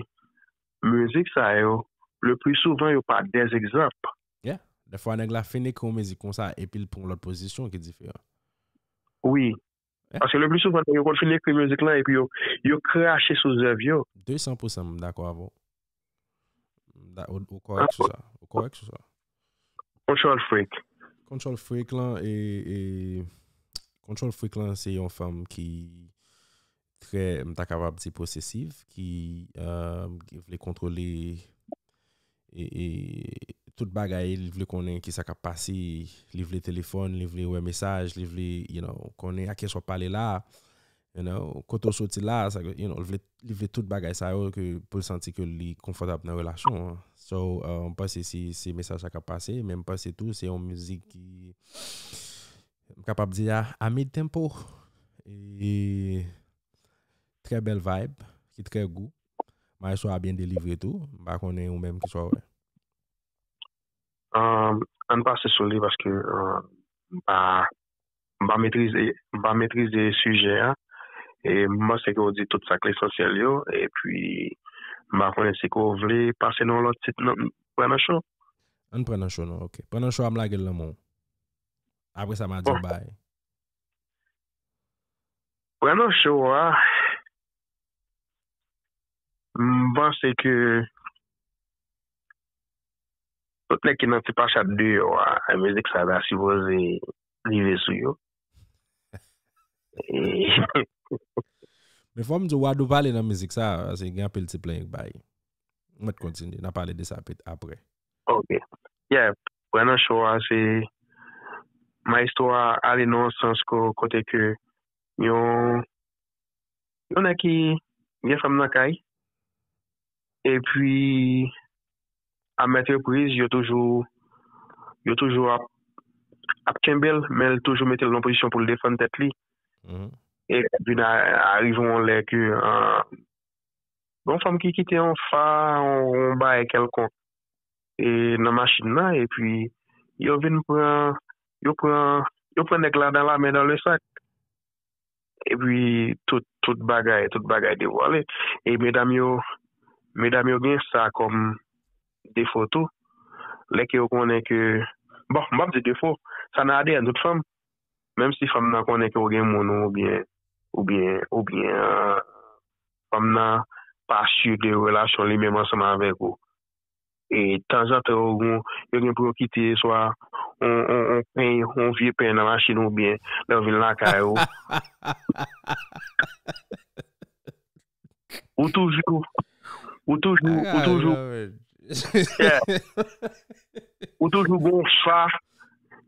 mizik sa yo, le pli souvan yo pa dèzegzanp. Yeah. Dèfwa nèg la fin ekri yon mizik konsa epi l pran lòt pozisyon ki diferan. Wi. Yeah. Paske le pli souvan nèg yo konn fin ekri mizik lan epi yo, yo krache sou zèv yo. De san pou san m dakò avè w. Ou kòrèk sou sa. Ou kòrèk sou sa. Control Freak. Control Freak lan e, e Control Freak lan se yon fanm ki trè, m ta kapab di posesiv, ki, um, ki vle kontwole e, e tout bagay, li vle konnen ki sa k ap pase, li vle telefòn, li vle wè mesaj, li vle, you know, konnen a kiyès w ap pale la. You know, kote w soti la, sa, you know, li vle, li vle tout bagay sa yo ke pou l santi ke li konfòtab nan relasyon an. So, uh, m panse se, se mesaj sa k ap pase, men m panse tou se yon mizik ki, m kapab di a, a mid tempo. E trè bèl vibe, ki trè gou. Maestro a byen delivre tou. M pa konnen ou menm ki sa w wè. Um, ann pase sou li paske um, m pa m pa metrize m pa metrize sijè a. E m panse ke w di tout sa k lesansyèl yo. Epi m pa konnen si ke w vle pase nan yon lòt tit nan pran nan cho. Ann pran nan cho non, ok. Pran nan cho a m lage l nan men w. Apre sa m a di yon bagay. Pran nan cho a, m panse ke tout nèg ki nan ti pachat deyò a, mizik sa ta sipoze rive sou yo. Men fò m di w, Wadou pale nan mizik sa, paske gen anpil ti plenyen k bay. M mèt kontinye, n a pale de sa apre. Ok. Yeah, pran nan cho a se Maestro a ale nan yon sans kote ke yon yon nèg ki gen fanm nan kay epi a mèt repriz yo toujou yo toujou ap ap kenbe l, men l toujou mete l nan pozisyon pou l defann tèt li. Epi arive yon lè ke yon fanm ki kite yon fa, yon bagay kèlkonk e nan machin nan, epi yo vin pran yo pran yo pran nèg la dan la men dan le sak. Epi tout tout bagay, tout bagay devwale. E medam yo medam yo gen sa kòm defo tou. Lè ke yo konnen ke bon, m p ap di defo, sa nan A D N tout fanm. Menm si fanm nan konnen ke w gen moun ou oubyen oubyen oubyen fanm nan pa si de relasyon li menm ansanm avèk ou. E tanzantan yo gen yo gen pou yo kite swa on on on peny on vye peny nan machin oubyen lè yo vin lakay ou ou toujou ou toujou ou toujou ou toujou gon fa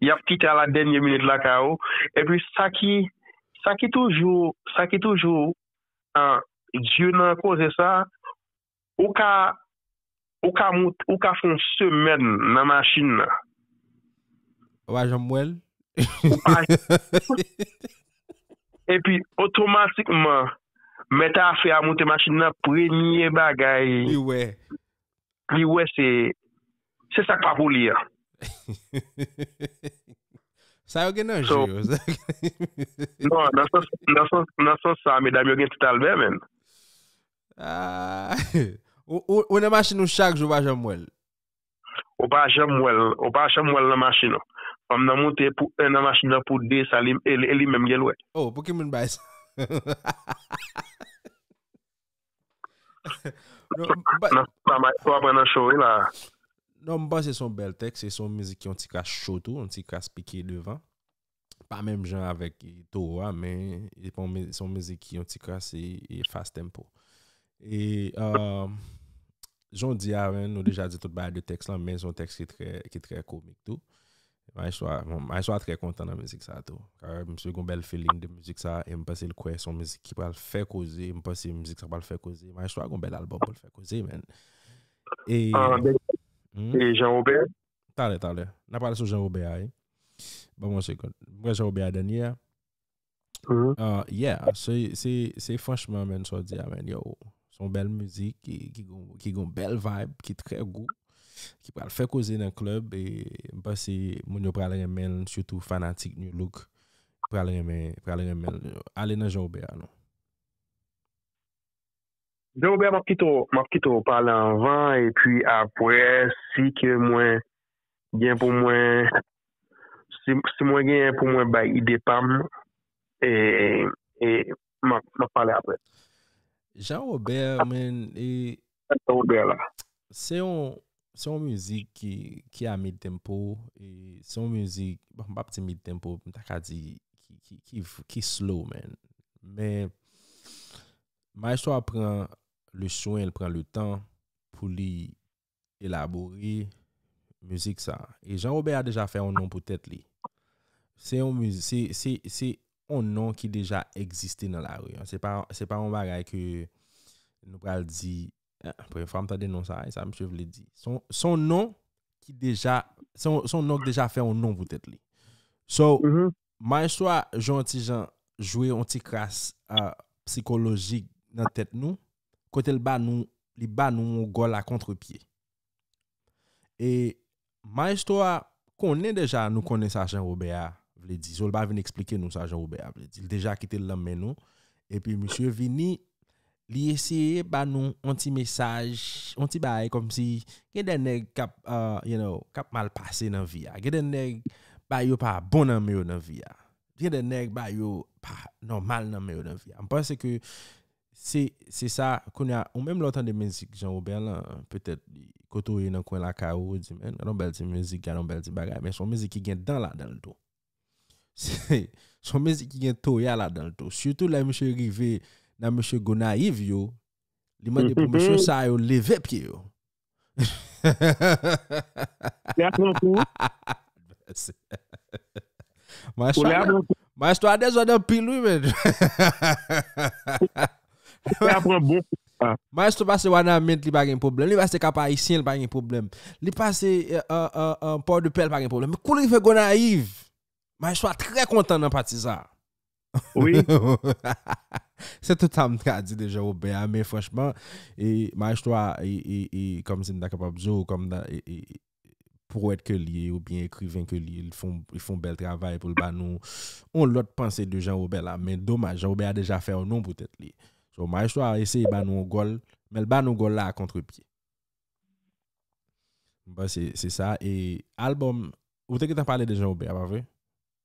y ap kite a la dènye minit lakay ou epi sa ki sa ki toujou sa ki toujou an di nan koze sa ou ka ou ka mout ou ka fè yon semèn nan machin nan. Ou pa janm wè l? Ou pa epi otomatikman mèt afè a moute machin nan premye bagay li wè li wè se se sa k pa pou li an. Sa yo gen nan je yo. Non, nan sans nan sans nan sans sa medam yo gen ti talbè menn. Ah, ou, ou, ou nan machin ou chak jou, ou pa janm wè l. Ou pa janm wè l, ou pa janm wè l nan machin ou. Fanm nan moute pou en nan machin nan pou de sa li e li menm gen lwè. Oh, pou ki moun bay sa? Nan sa may to aprann nan cho wi la. Non, m panse se yon bèl tèks, se yon mizik ki yon ti kras cho tou, yon ti kras pike devan. Pa menm jan avèk Toro a, men se yon mizik ki yon ti kras e fast tempo. E jan w di a, nou deja di tout bagay de tèks lan, men se yon tèks ki trè ki trè komik tou. Maestro a, bon, Maestro a trè kontan nan mizik sa tou. Misye gon bèl feeling de mizik sa e m panse l kwè se yon mizik ki pral fè koze, m panse mizik sa pral fè koze. Maestro a gon bèl albòm pou l fè koze, men. E E Jean Robert? Talè, talè. N ap pale sou Jean Robert a, wi. Ban mwen yon segonn. Mwen Jean Robert a dènye a. Uh, yeah, se se se franchman, menn, sa w di a, menn, yo. Se yon bèl mizik ki ki gon ki gon bèl vibe, ki trè gou, ki pral fè koze nan klèb, e m panse moun yo pral renmen l, sitou fanatik New Look pral renmen pral renmen l. Ale nan Jean Robert a non. Jean Robert, m ap kite w m ap kite w pale anvan, epi apre, si ke mwen gen pou mwen, si, si mwen genyen pou mwen bay ide pa m, e, e m ap m ap pale apre. Jean Robert, men, e Jean Robert la. Se yon se yon mizik ki ki a mid tempo, e se yon mizik, bon, m p ap di mid tempo, m ta ka di ki ki ki, ki slow, man. Men Maestro a pran le swen, l pran le tan pou li elabore mizik sa. E Jean Robert a deja fè yon non pou tèt li. Se yon mizik, se se se yon non ki deja egziste nan lari an. Se pa se pa yon bagay ke nou pral di, eh, premye fwa m tande non sa, e sa misye vle di. Se yon se yon non ki deja se yon se yon non ki deja fè yon non pou tèt li. So, Mhm. Maestro a jwe yon ti jan, jwe yon ti kras, ah, psikolojik nan tèt nou, kote l ba nou li ba nou yon gòl a kontrepye. E Maestro a konnen deja, nou konnen sa Jean Robert a vle di. So, l pa vin eksplike nou sa Jean Robert a vle di. L deja kite l nan men nou. Epi misye vini, li eseye ba nou yon ti mesaj, yon ti bagay kòmsi gen de nèg k ap, uh, you know, k ap mal pase nan vi a. Gen de nèg bagay yo pa bon nan men yo nan vi a. Gen de nèg bagay yo pa nòmal nan men yo nan vi a. M panse ke se se sa, kounye a, ou menm lè w tande mizik Jean Robert lan, petèt li kote w ye nan kwen lakay ou, ou di, men, gade yon bèl ti mizik, gade yon bèl ti bagay. Men se yon mizik ki gen dan ladan l tou. Se se yon mizik ki gen toya ladan l tou. Sitou lè misye rive nan misye Gonayiv yo, li mande pou mesye sa yo leve pye yo. Lè a pran kou. Maestro a dezòd anpil, wi, men. Lè a pran bon kou. Maestro pase Wanament, li pa gen pwoblèm. Li pase Kap Ayisyen, li pa gen pwoblèm. Li pase, euh, euh, euh, euh, Port de Paix, li pa gen pwoblèm. Men kou li rive Gonayiv, Maestro a trè kontan nan pati sa. Wi. Se tout sa m ka di de Jean Robert a, men franchman, e Maestro a, e, e, e, kòmsi m ta kapab di w, kòm da- e, e, powèt ke li ye, oubyen ekriven ke li ye, li fè yon- li fè yon bèl travay pou l ba nou yon lòt panse de Jean Robert la. Men domaj, Jean Robert a deja fè yon non pou tèt li. So, Maestro a eseye ba nou yon gòl, men l ba nou gòl la a kontrepye. M panse se sa. E albòm, ou te gentan pale de Jean Robert, pa vre?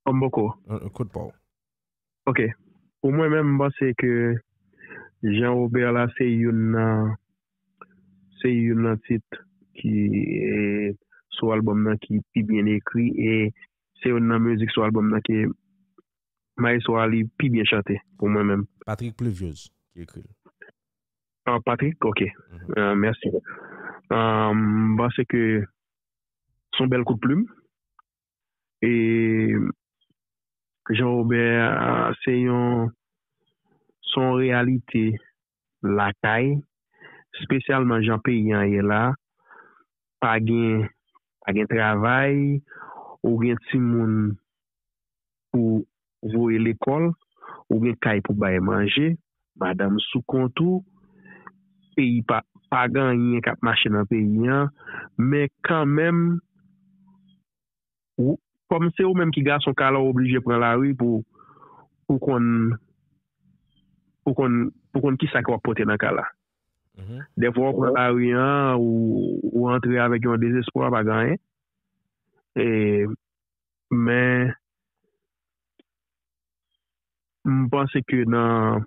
Kòm boko. Yon- yon kout pa w. Ok. Pou mwen menm, m panse ke Jean Robert la se youn nan se youn nan tit ki, eh, sou albòm nan ki pi byen ekri, e se youn nan mizik sou albòm nan ki Maestro a li pi byen chante pou mwen menm. Patrick Pluviose ki ekri l. Ah, Patrick, ok. Mhm. Ah, mèsi. Ah, m panse ke se yon bèl kout plim. E Jean Robert, ah, se yon se yon reyalite lakay, espesyalman jan peyi an ye la, pa gen pa gen travay, ou gen timoun pou voye lekòl, ou gen kay pou bay manje, madanm sou kont ou, peyi pa pa gen anyen k ap mache nan peyi an, men kanmenm, ou, kòm se ou menm ki gason, kala w oblije pran lari pou pou konn pou konn pou konn kisa ke w ap pote nan kala. Mhm. Dèfwa w pran lari an, ou ou antre avèk yon dezespwa, pa gen anyen. E, men m panse ke nan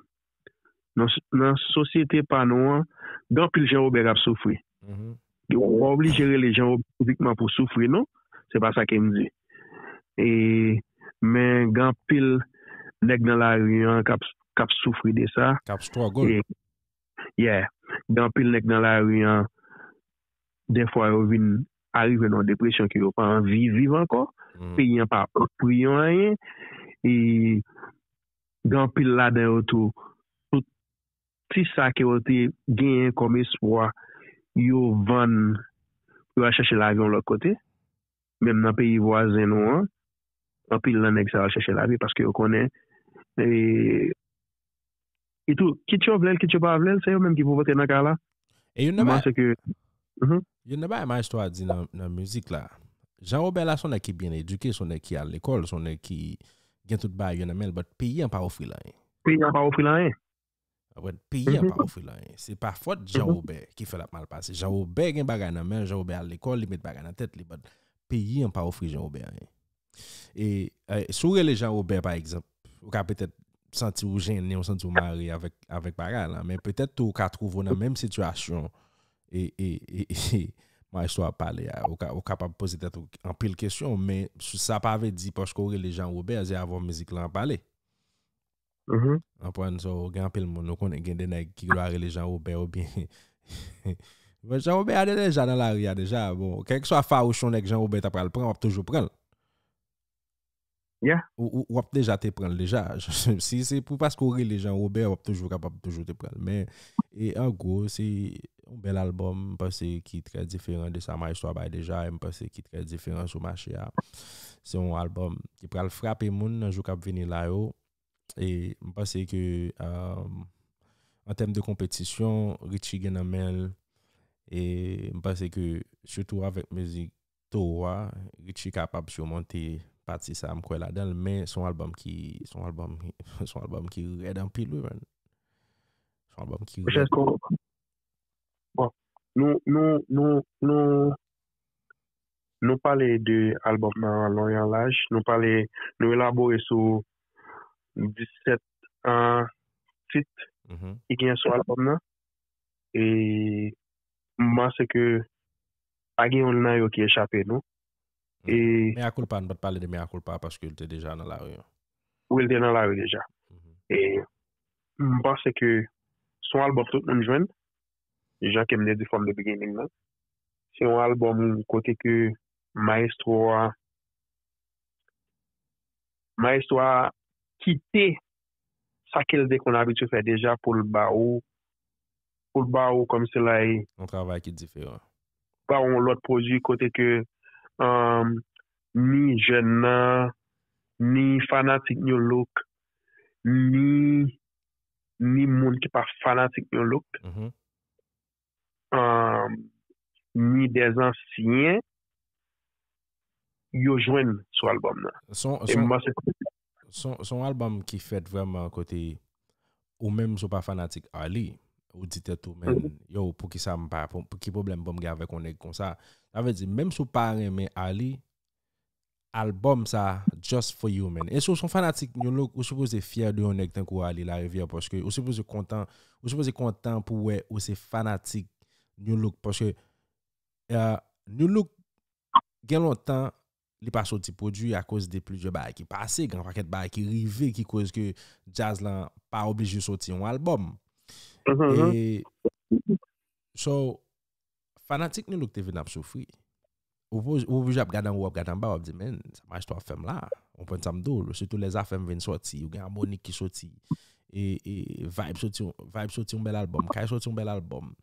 nan, nan sosyete pa nou an, gen anpil Jean Robert k ap soufri. Mhm. Ou pa oblije rele Jean Robert fizikman pou soufri, non. Se pa sa ke m di. E, men gen anpil nèg nan lari an k ap k ap soufri de sa. K ap struggle. E, yeah. Gen anpil nèg nan lari an, dèfwa yo vin arive nan yon depresyon ke yo pa anvi viv ankò. Mhm. Peyi an pa pot pou yo anyen. E gen anpil ladan yo tou, tout ti sa ke yo te genyen kòm espwa, yo vann Yo al chèche lavi yon lòt kote, menm nan peyi vwazen nou an, anpil nan nèg sa yo al chèche lavi paske yo konnen, e, e tou, kit yo vle l, kit yo pa vle l, se yo menm ki pou vote nan ka la. E youn nan bagay, ke, mhm. Youn nan bagay Maestro a di nan, nan mizik la, Jean Robert la se yon nèg ki byen edike, se yon nèg ki al lekòl, se yon nèg ki gen tout bagay yo nan men l, but peyi an pa ofri l anyen. Peyi an pa ofri l anyen. Konprann? Peyi an pa ofri l anyen. Se pa fòt Jean Robert ki fè l ap mal pase. Jean Robert gen bagay nan men l, Jean Robert al lekòl, li met bagay nan tèt li, but peyi an pa ofri Jean Robert anyen. E, e si w rele Jean Robert, pa egzanp, ou ka petèt santi w jennen, ou santi w mare avèk, avèk bagay la, men petèt tou ou ka twouve w nan menm sitiyasyon e, e, e, e Maestro ap pale a. Ou, ka, ou kapab poze tèt ou anpil kesyon, men sa pa vle di paske w rele Jean Robert, se avè w mizik lan ap pale. Konprann? So, gen anpil moun, nou konnen gen de nèg ki dwa rele Jean Robert oubyen Jean Robert a deja nan lari a deja. Bon, kèlkeswa fawouch yon nèg Jean Robert ta pral pran, w ap toujou pran l. Yeah. Ou, ou, w ap deja te pran l deja. Si se pou paske w rele Jean Robert, w ap toujou kapab toujou te pran l. Men, e an gwo, se yon bèl albòm, m panse ki trè diferan de sa Maestro a bay deja, e m panse ki trè diferan sou mache a. Se yon albòm ki pral frape moun nan jou k ap vini la yo. E m panse ke, um, an tèm de konpetisyon, Richie gen nan men l. E m panse ke, sitou avèk mizik Towo a, Richie kapab simonte pati sa a, m kwè ladan l, men se yon albòm ki, se yon albòm, se yon albòm ki rèd anpil, wi, man. Se yon albòm ki rèd. Bon, nou, nou, nou, nou, nou pale de albòm nan an lon e an laj, nou pale, nou elabore sou disèt an tit Mhm. ki gen sou albòm nan. E m panse ke pa gen youn nan yo ki echape nou. E Mea Culpa, nou pa t pale de Mea Culpa paske l te deja nan lari an. Wi, l te nan lari deja. Mhm. E m panse ke se yon albòm tout moun jwenn, jan ke m te di from the beginning nan. Se yon albòm kote ke Maestro a, Maestro a kite sa ke l te konn abitye fè deja pou l ba ou, pou l ba ou kòmsi like Yon travay ki diferan. Ba ou yon lòt pwodui kote ke, um, ni jèn nan, ni fanatik New Look, ni, ni moun ki pa fanatik New Look, Mhm. um, ni dèzansyen, yo jwenn sou albòm nan. Se yon, E se yon, m panse se yon, se yon albòm ki fèt vrèman kote ou menm si w pa fanatik Arly, ou di tèt ou, men, yo, poukisa m pa, pou, pou ki pwoblèm pou m gen avèk yon nèg konsa? Sa vle di, menm si w pa renmen Arly, albòm sa, just for you, man. E si w se yon fanatik New Look, ou sipoze fyè de yon nèg tankou Arly Larivière, paske ou sipoze kontan, ou sipoze kontan pou wè ou se fanatik New Look, paske, uh, New Look, gen lontan, li pa soti pwodui akoz de plizyè bagay ki pase, gen yon pakèt bagay ki rive ki koz ke djaz lan pa oblije soti yon albòm. Mhm. E, so, fanatik New Look te vin ap soufri. Ou poz-, ou oblije ap gade anwo, ap gade anba, w ap di, men, sa Maestro ap fè m la. Ou konprann sa m di w? Sitou lè Zafèm vin soti, ou gen Amonique ki soti, e, e Vybz soti, Vybz soti yon bèl albòm, Kay soti yon bèl albòm,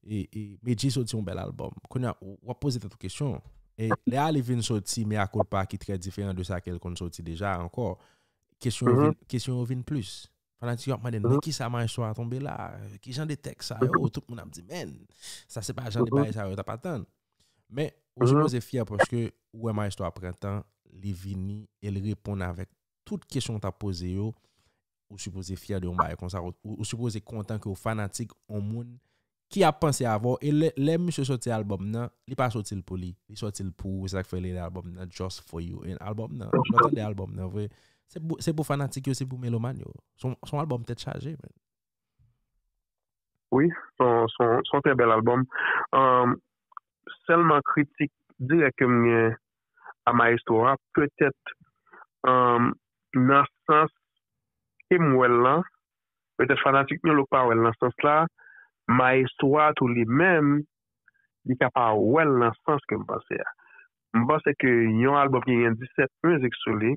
e, e Medjy soti yon bèl albòm. Kounye a, w ap poze tèt ou kesyon. E lè Arly vin soti Mea Culpa ki trè diferan de sa ke l konn soti deja ankò, kesyon yo vin, kesyon yo vin plis. Fanatik yo ap mande, men kisa Maestro a tonbe la? Ki jan de tèks sa yo? Tout moun ap di, men, sa se pa jan de bagay sa yo t ap atann. Men, ou sipoze fyè paske ou wè Maestro a pran tan, li vini e li reponn avèk tout kesyon w t ap poze yo. Ou sipoze fyè de yon bagay konsa. Ou, ou sipoze kontan ke w fanatik yon moun ki ap panse avè w. E lè, lè misye soti albòm nan, li pa soti l pou li. Li soti l pou ou. Se sa k fè li rele albòm nan Just For You. E albòm nan, lè w tande albòm nan, vre, se pou, se pou fanatik yo, se pou melomàn yo. Se yon, se yon albòm tèt chaje, man. Wi, se yon, se yon, se yon trè bèl albòm. Um, sèlman kritik dirèk ke m gen a Maestro a, petèt, um, nan sans ke m wè l lan, petèt fanatik New Look pa wè l nan sans la, Maestro a tou li menm, li ka pa wè l nan sans ke m panse a. M panse ke yon albòm ki gen disèt mizik sou li,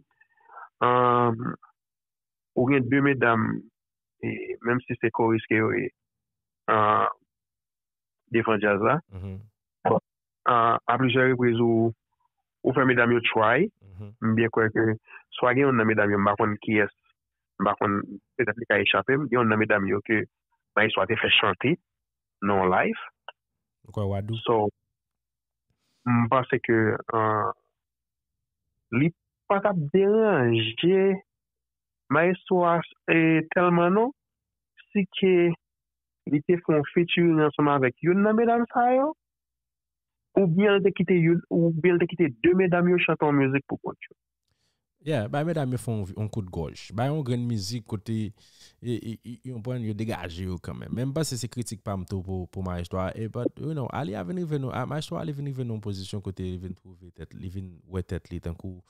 um, ou gen de medam, e, menm si se koris ke yo ye, uh, devan djaz la. Mhm. Bon, a, a plizyè repriz ou, ou fè medam yo try. M byen kwè ke swa gen youn nan medam yo, m pa konn kiyès, m pa konn, petèt li ka echape m, gen youn nan medam yo ke Maestro a te fè chante nan yon live. Ou kwè Wadou? So, m panse ke uh, li pa t ap deranje Maestro a e, tèlman non, si ke li te fè yon featuring ansanm avèk youn nan medam sa yo, oubyen l te kite youn, oubyen l te kite de medam yo chante yon mizik pou kont yo. Yeah, bay medam yo fè yon, yon kout gòj. Bay yon grenn mizik kote e, e, e, yon pwen yo degaje yo kanmenm. Men m panse se kritik pa m tou pou, pou Maestro a. E but, you know, Ali a vin rive nou, a, Maestro a li vin rive nou yon pozisyon kote li vin twouve tèt, li vin wè tèt li tankou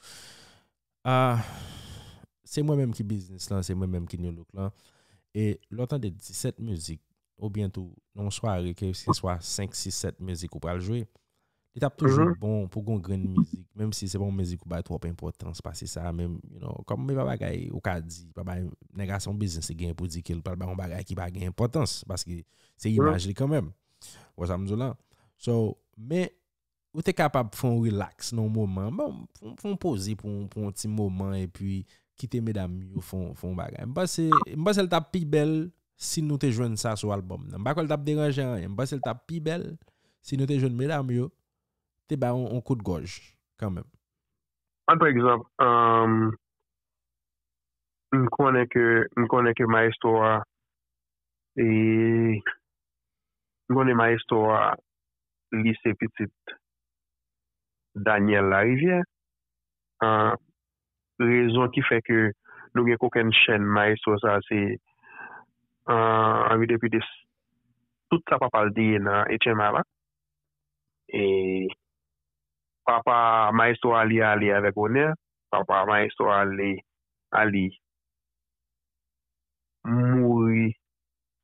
ah, se mwen menm ki biznis lan, se mwen menm ki New Look lan. E lè w tande disèt mizik, oubyen tou nan yon sware ke se swa senk, sis, sèt mizik ou pral jwe, li t ap toujou bon pou gon grenn mizik, menm si se pa yon mizik ou bay twòp enpòtans pase sa, menm, you know, kòm e pa bagay ou ka di, pa bay nèg a se yon biznis li genyen pou di ke l pral bay yon bagay ki pa gen enpòtans, paske se imaj li kanmenm. Ou wè sa m di w la? So, men ou te kapab fè yon relax nan yon moman. Bon, fè yon poze pou, pou yon ti moman epi kite medam yo fè yon, fè yon bagay. M panse, m panse l t ap pi bèl si nou te jwenn sa sou albòm nan. M pa kwè l t ap deranje anyen. M panse l t ap pi bèl si nou te jwenn medam yo te bay yon, yon kout gòj kanmenm. An pa egzanp, um, m konnen ke m konnen ke Maestro a e m konnen Maestro a li se pitit Daniel Larivière. Uh, rezon ki fè ke nou gen kokenn chèn Maestro sa se uh, anvi depi de tout sa papa l te ye nan H M I la. E papa Maestro a li ale avèk onè, papa Maestro a li, a li mouri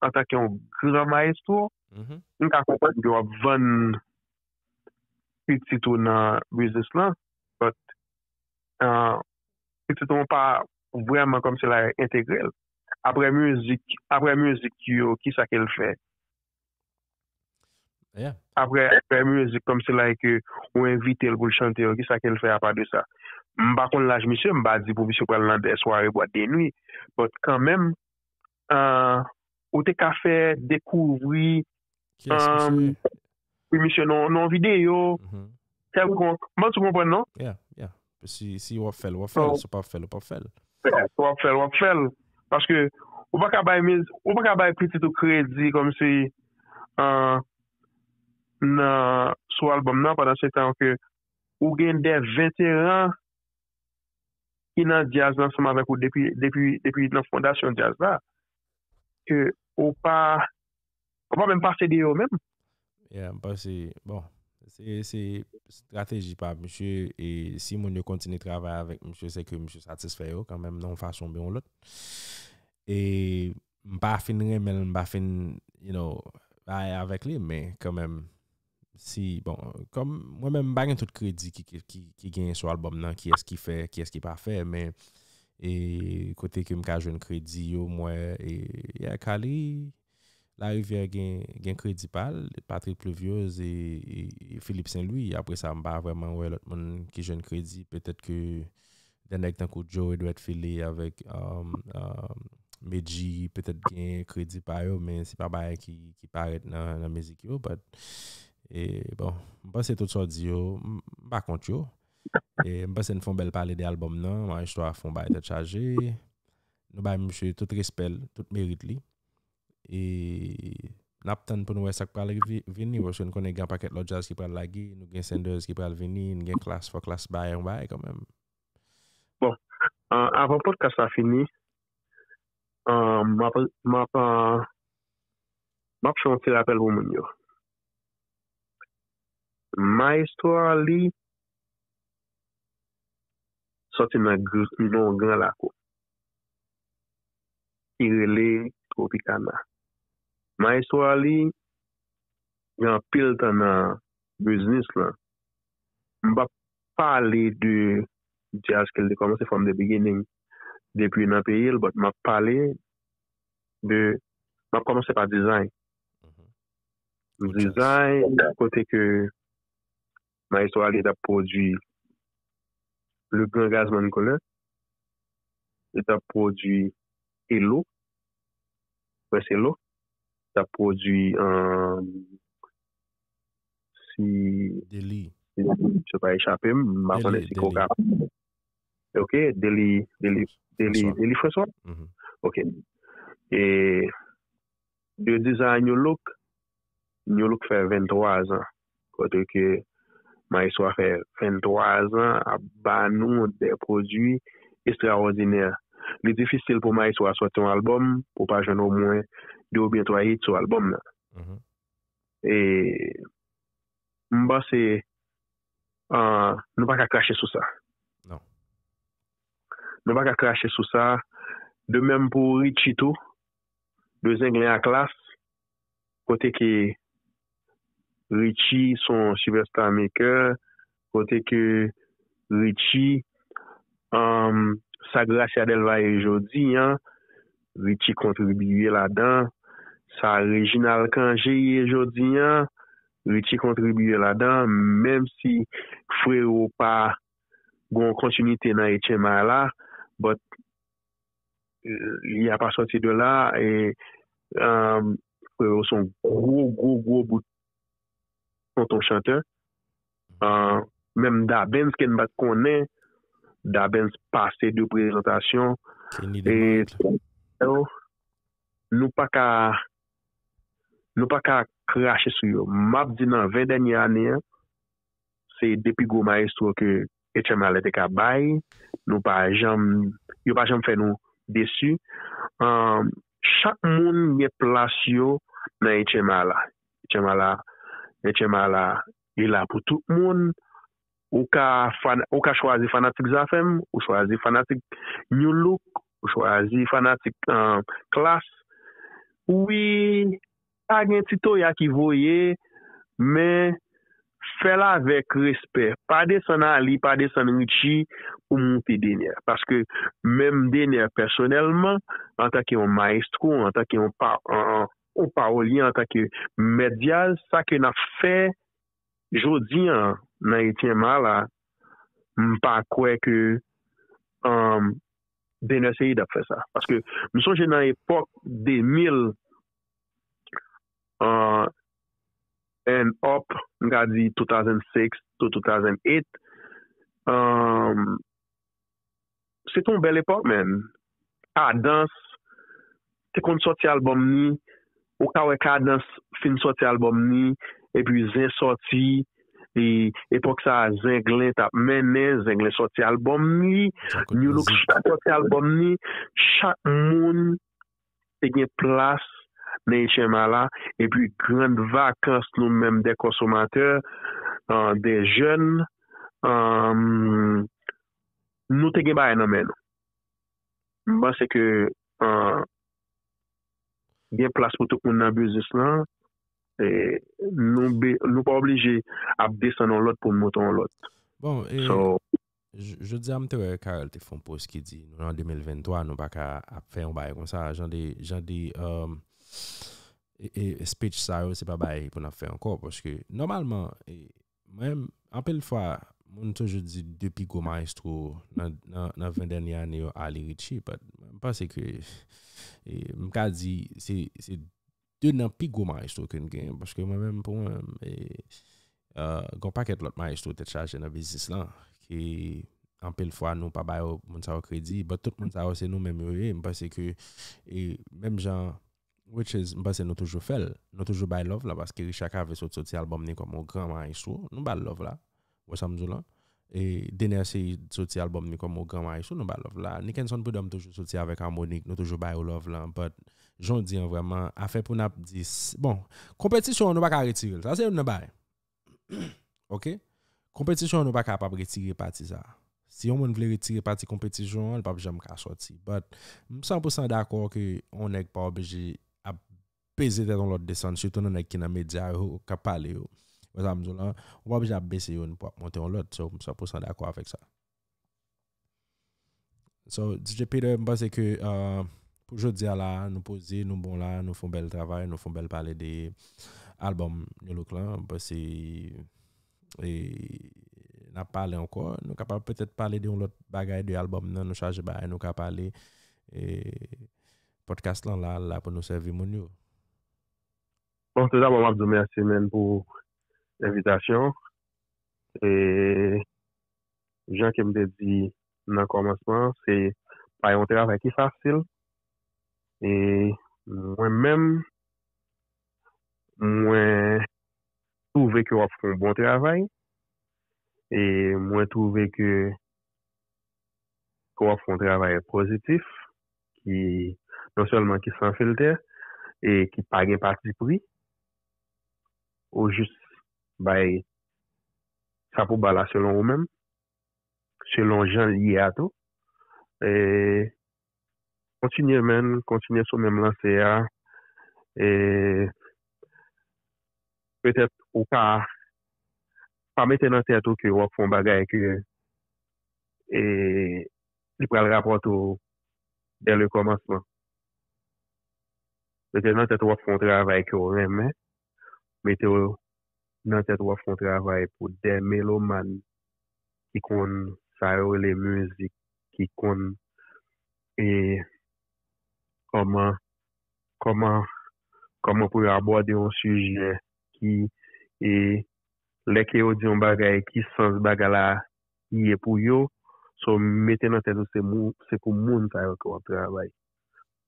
antanke yon gran maestro. M ka konprann ke w ap vann pitit ou nan biznis lan, but uh, pitit ou pa vrèman kòmsi la entegre l. Apre mizik, apre mizik yo, kisa ke l fè? Apre, apre mizik, kòmsi la ke ou envite l pou l chante yo, kisa ke l fè apa de sa? M pa konn laj misye, m pa di pou misye pral nan de sware bwat de nwi, but kanmenm, uh, ou te ka fè dekouvri Kiyès misye ye? Wi, misye, nan yon videyo kèlkonk. M panse w konprann, non? Yeah, yeah. Si, si w ap fè l, w ap fè l. Si w p ap fè l, w p ap fè l. Yeah, si w ap fè l, w ap fè l. Paske ou pa ka bay miz, ou pa ka bay pitit ou kredi kòmsi uh, nan sou albòm nan pandan se tan ke ou gen de veteran ki nan djaz la ansanm avèk ou depi depi depi nan fondasyon djaz la ke ou pa ou pa menm pase de yo menm. Yeah, m panse, bon, se se estrateji pa misye e si moun yo kontinye travay avèk misye se ke misye satisfè yo kanmenm nan yon fason oubyen yon lòt. E m pa fin renmen l, m pa fin, you know, bay avèk li, men kanmenm si, bon, kòm mwen menm m pa gen tout kredi ki, ki, ki, ki genyen sou albòm nan, kiyès ki fè, kiyès ki pa fè, men e kote ke m ka jwenn kredi yo, m wè e yeah, Kali Larivière gen, gen kredi pa l, Patrick Pluviose e, e, e Philippe Saint Louis. Apre sa, m pa vrèman wè lòt moun ki jwenn kredi. Petèt ke de nèg tankou Joe Edouard Philly avèk um, um, Medjy petèt gen kredi pa yo, men se pa bagay ki, ki parèt nan, nan mizik yo. But, e, bon, m panse tout sa w di yo, m m pa kont yo. E, m panse n fè yon bèl pale de albòm nan, Maestro a fè yon bagay tèt chaje. Nou bay misye tout respè l, tout merit li. E n ap tann pou nou wè sa k pral rive, vini, paske n konnen gen yon pakèt lòt djaz ki pral lage, nou gen Sanders ki pral vini, n gen Klass, fò Klass bay yon bagay kanmenm. Bon, uh, avan podcast la fini, uh, m ap, m ap, uh, m ap fè yon ti rapèl pou moun yo. Maestro Arly sòti nan gr- nan yon gran lakou ki rele Tropicana. Maestro Arly gen anpil tan nan biznis lan. M p ap pale de djaz ke l te kòmanse from the beginning depi nan peyi l, but m ap pale de, m ap kòmanse pa dizay. Dizay, kote ke Maestro a li t ap pwodui Le Grand Gazman Color, li t ap pwodui Elo, Prince Elo, t ap pwodui, um, si Deli. Misye pa echape m, m pa konnen Deli, si Koka. Deli. Ok, Deli, Deli, Deli, François. Deli François. Mhm. Ok. E de dizan a New Look, New Look fè venntwa zan. Kote ke Maestro a fè venntwa zan ap ba nou de pwodui estrawòdinè. Li difisil pou Maestro a sòti yon albòm pou pa jwenn omwen de oubyen twa hit sou albòm nan. Mhm. E m panse, ah, nou pa ka krache sou sa. Non. Nou pa ka krache sou sa. De menm pou Richie tou. De Zenglen a Klass. Kote ke Richie se yon superstar maker. Kote ke Richie, um, sa Gracia Del Valle ye jodi an, Richie kontribye ladan. Sa Reginald Cangé ye jodi an, Richie kontribye ladan. Menm si Frero pa gen yon kontinite nan H M I la, but, euh, li a pa sòti de la, e, um, Frero se yon gwo, gwo, gwo bout tonton chantè. Uh, menm Dabens ke n pa t konnen, Dabens pase de prezantasyon. Kenny E Demarc. nou pa ka, nou pa ka krache sou yo. M ap di nan ven dènye ane an, se de pi gwo maestro ke H M I te ka bay. Nou pa janm, yo pa janm fè nou desi. Um, chak moun gen plas yo nan H M I la. H M I la, H M I la, li la pou tout moun. Ou ka fan, ou ka chwazi fanatik Zafèm, ou chwazi fanatik New Look, ou chwazi fanatik, uh, Klass. Wi, pa gen ti toya ki voye, men fè l avèk respè. Pa desann Ali, pa desann Richie pou moute Dener. Paske menm Dener pèsonèlman, antanke yon maestro, antanke yon pa, yon, yon pawolye, antanke mèt djaz, sa ke n ap fè jodi an nan H M I la, m pa kwè ke, um, Dener Ceide ap fè sa. Paske m sonje nan epòk de mil, uh, and up, m ka di two thousand six to two thousand eight, um, se te yon bèl epòk, man. Kadans te konn sòti albòm ni, ou ka wè Kadans fin sòti albòm ni, epi Zen sòti, e epòk sa a, Zenglen t ap mennen, Zenglen sòti albòm ni, Djakout New Look Mizik. Sòti albòm ni, chak moun te gen plas nan H M I la, epi Grand Vacances, nou menm de konsomatè, uh, de jèn, um, nou te gen bagay nan men nou. M panse ke, uh, gen plas pou tout moun nan biznis lan. E nou, be, nou pa oblije ap desann yon lòt pou n moute yon lòt. Bon, e, So, j- jodi a m te wè Carel te fè yon post ki di nou nan de mil venntwa, nou pa ka ap fè yon bagay konsa, jan de, jan de, um, e, e, speech sa yo, se pa bagay pou n ap fè ankò, paske nòmalman, e, mwen, anpil fwa, moun toujou di de pi gwo maestro nan, nan, nan ven dènye ane yo, Ali Richie, but m panse ke, e, m ka di, se, se de nan pi gwo maestro ke n gen, paske mwen menm, pou mwen, e, uh, gen yon pakèt lòt maestro tèt chaje nan biznis lan, ki anpil fwa nou pa ba yo, moun sa yo, kredi, but tout moun sa yo se nou menm yo ye, m panse ke, e, menm jan, which is, m panse nou toujou fè l, nou toujou bay love la, paske Richard Cavé sot soti albòm ni kòm yon gran maestro, nou ba l love la, ou wè sa m di w lan, e Dener Ceide soti albòm ni kòm yon gran maestro, nou ba l love la, Nickenson Prud'homme toujou soti avèk Harmonik, nou toujou ba yo love la, but jan w di an vrèman, afè pou n ap di, s- bon, konpetisyon an nou pa ka retire l, sa se youn nan bagay. Ok? Konpetisyon an nou pa kapab retire pati sa. Si yon moun vle retire pati konpetisyon an, li p ap janm ka sòti. But m san pou san dakò ke yon nèg pa oblije ap peze tèt yon lòt desann, sitou nan nèg ki nan medya yo, k ap pale yo. Wè sa m di w lan, ou pa oblije ap bese youn pou ap monte yon lòt. So, m san pou san dakò avèk sa. So, D J Peter, m panse ke, uh, pou jodi a la, nou poze, nou bon la, nou fè yon bèl travay, nou fè yon bèl pale de albòm New Look lan. M panse e, n ap pale ankò. Nou kapab petèt pale de yon lòt bagay de albòm nan, nou chaje bagay nou ka pale. E, podcast lan la, la pou nou sèvi moun yo. Bon, tout dabò, m ap di w mèsi, men, pou envitasyon. E, jan ke m te di nan kòmansman, se pa yon travay ki fasil. E mwen menm, mwen twouve ke w ap fè yon bon travay. E mwen twouve ke, ke w ap fè yon travay pozitif, ki non sèlman ki san filtè, e ki pa gen pati pri, ou jis bay sa pou ba la selon ou menm, selon jan l ye a tou. E kontinye, men, kontinye sou menm lanse a. E petèt ou ka pa mete nan tèt ou ke w ap fè yon bagay ke, e, li pral rapòte w dè le kòmansman. Mete nan tèt ou w ap fè yon travay ke w renmen. Mete w nan tèt ou w ap fè yon travay pou dè melomàn ki konn sa yo rele mizik, ki konn, e, kòman, kòman, kòman pou yo abòde yon sijè ki, e, lè ke yo di yon bagay, ki sans bagay la ye pou yo. So, mete nan tèt ou se, mou, se pou moun sa yo ke w ap travay.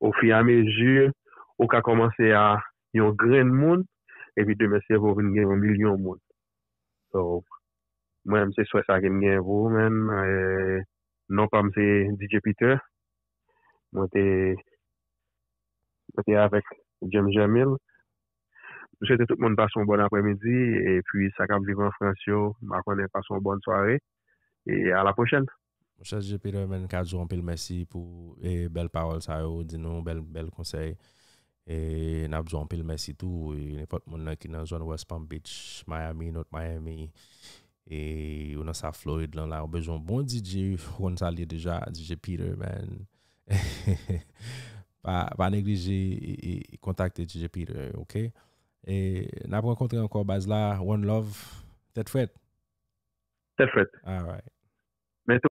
Ofiramezi, ou ka kòmanse a yon grenn moun, epi demen si Dye vle w vin gen yon milyon moun. So, mwen menm se swè sa ke m gen pou ou, men, e, non pa m se D J Peter. Mwen te, mwen te avèk James Jamil. M swete tout moun pase yon bòn aprèmidi, epi sa k ap viv an Frans yo, m pa konnen, pase yon bòn sware, e a la pwochèn. Monchè D J Peter, men, ka di w anpil mèsi pou, e, bèl pawòl sa yo, di nou bèl, bèl konsèy. E n ap di w anpil mèsi tou. E nenpòt moun nan ki nan zòn West Palm Beach, Miami, North Miami, e ou nan South Florid lan la, ou bezwen yon bon D J, ou konn sa l ye deja, D J Peter, man. Pa, pa neglije, e, e, kontakte D J Peter, oke? E n ap rankontre ankò, baz la. One love, tèt frèt. Tèt frèt. Alright.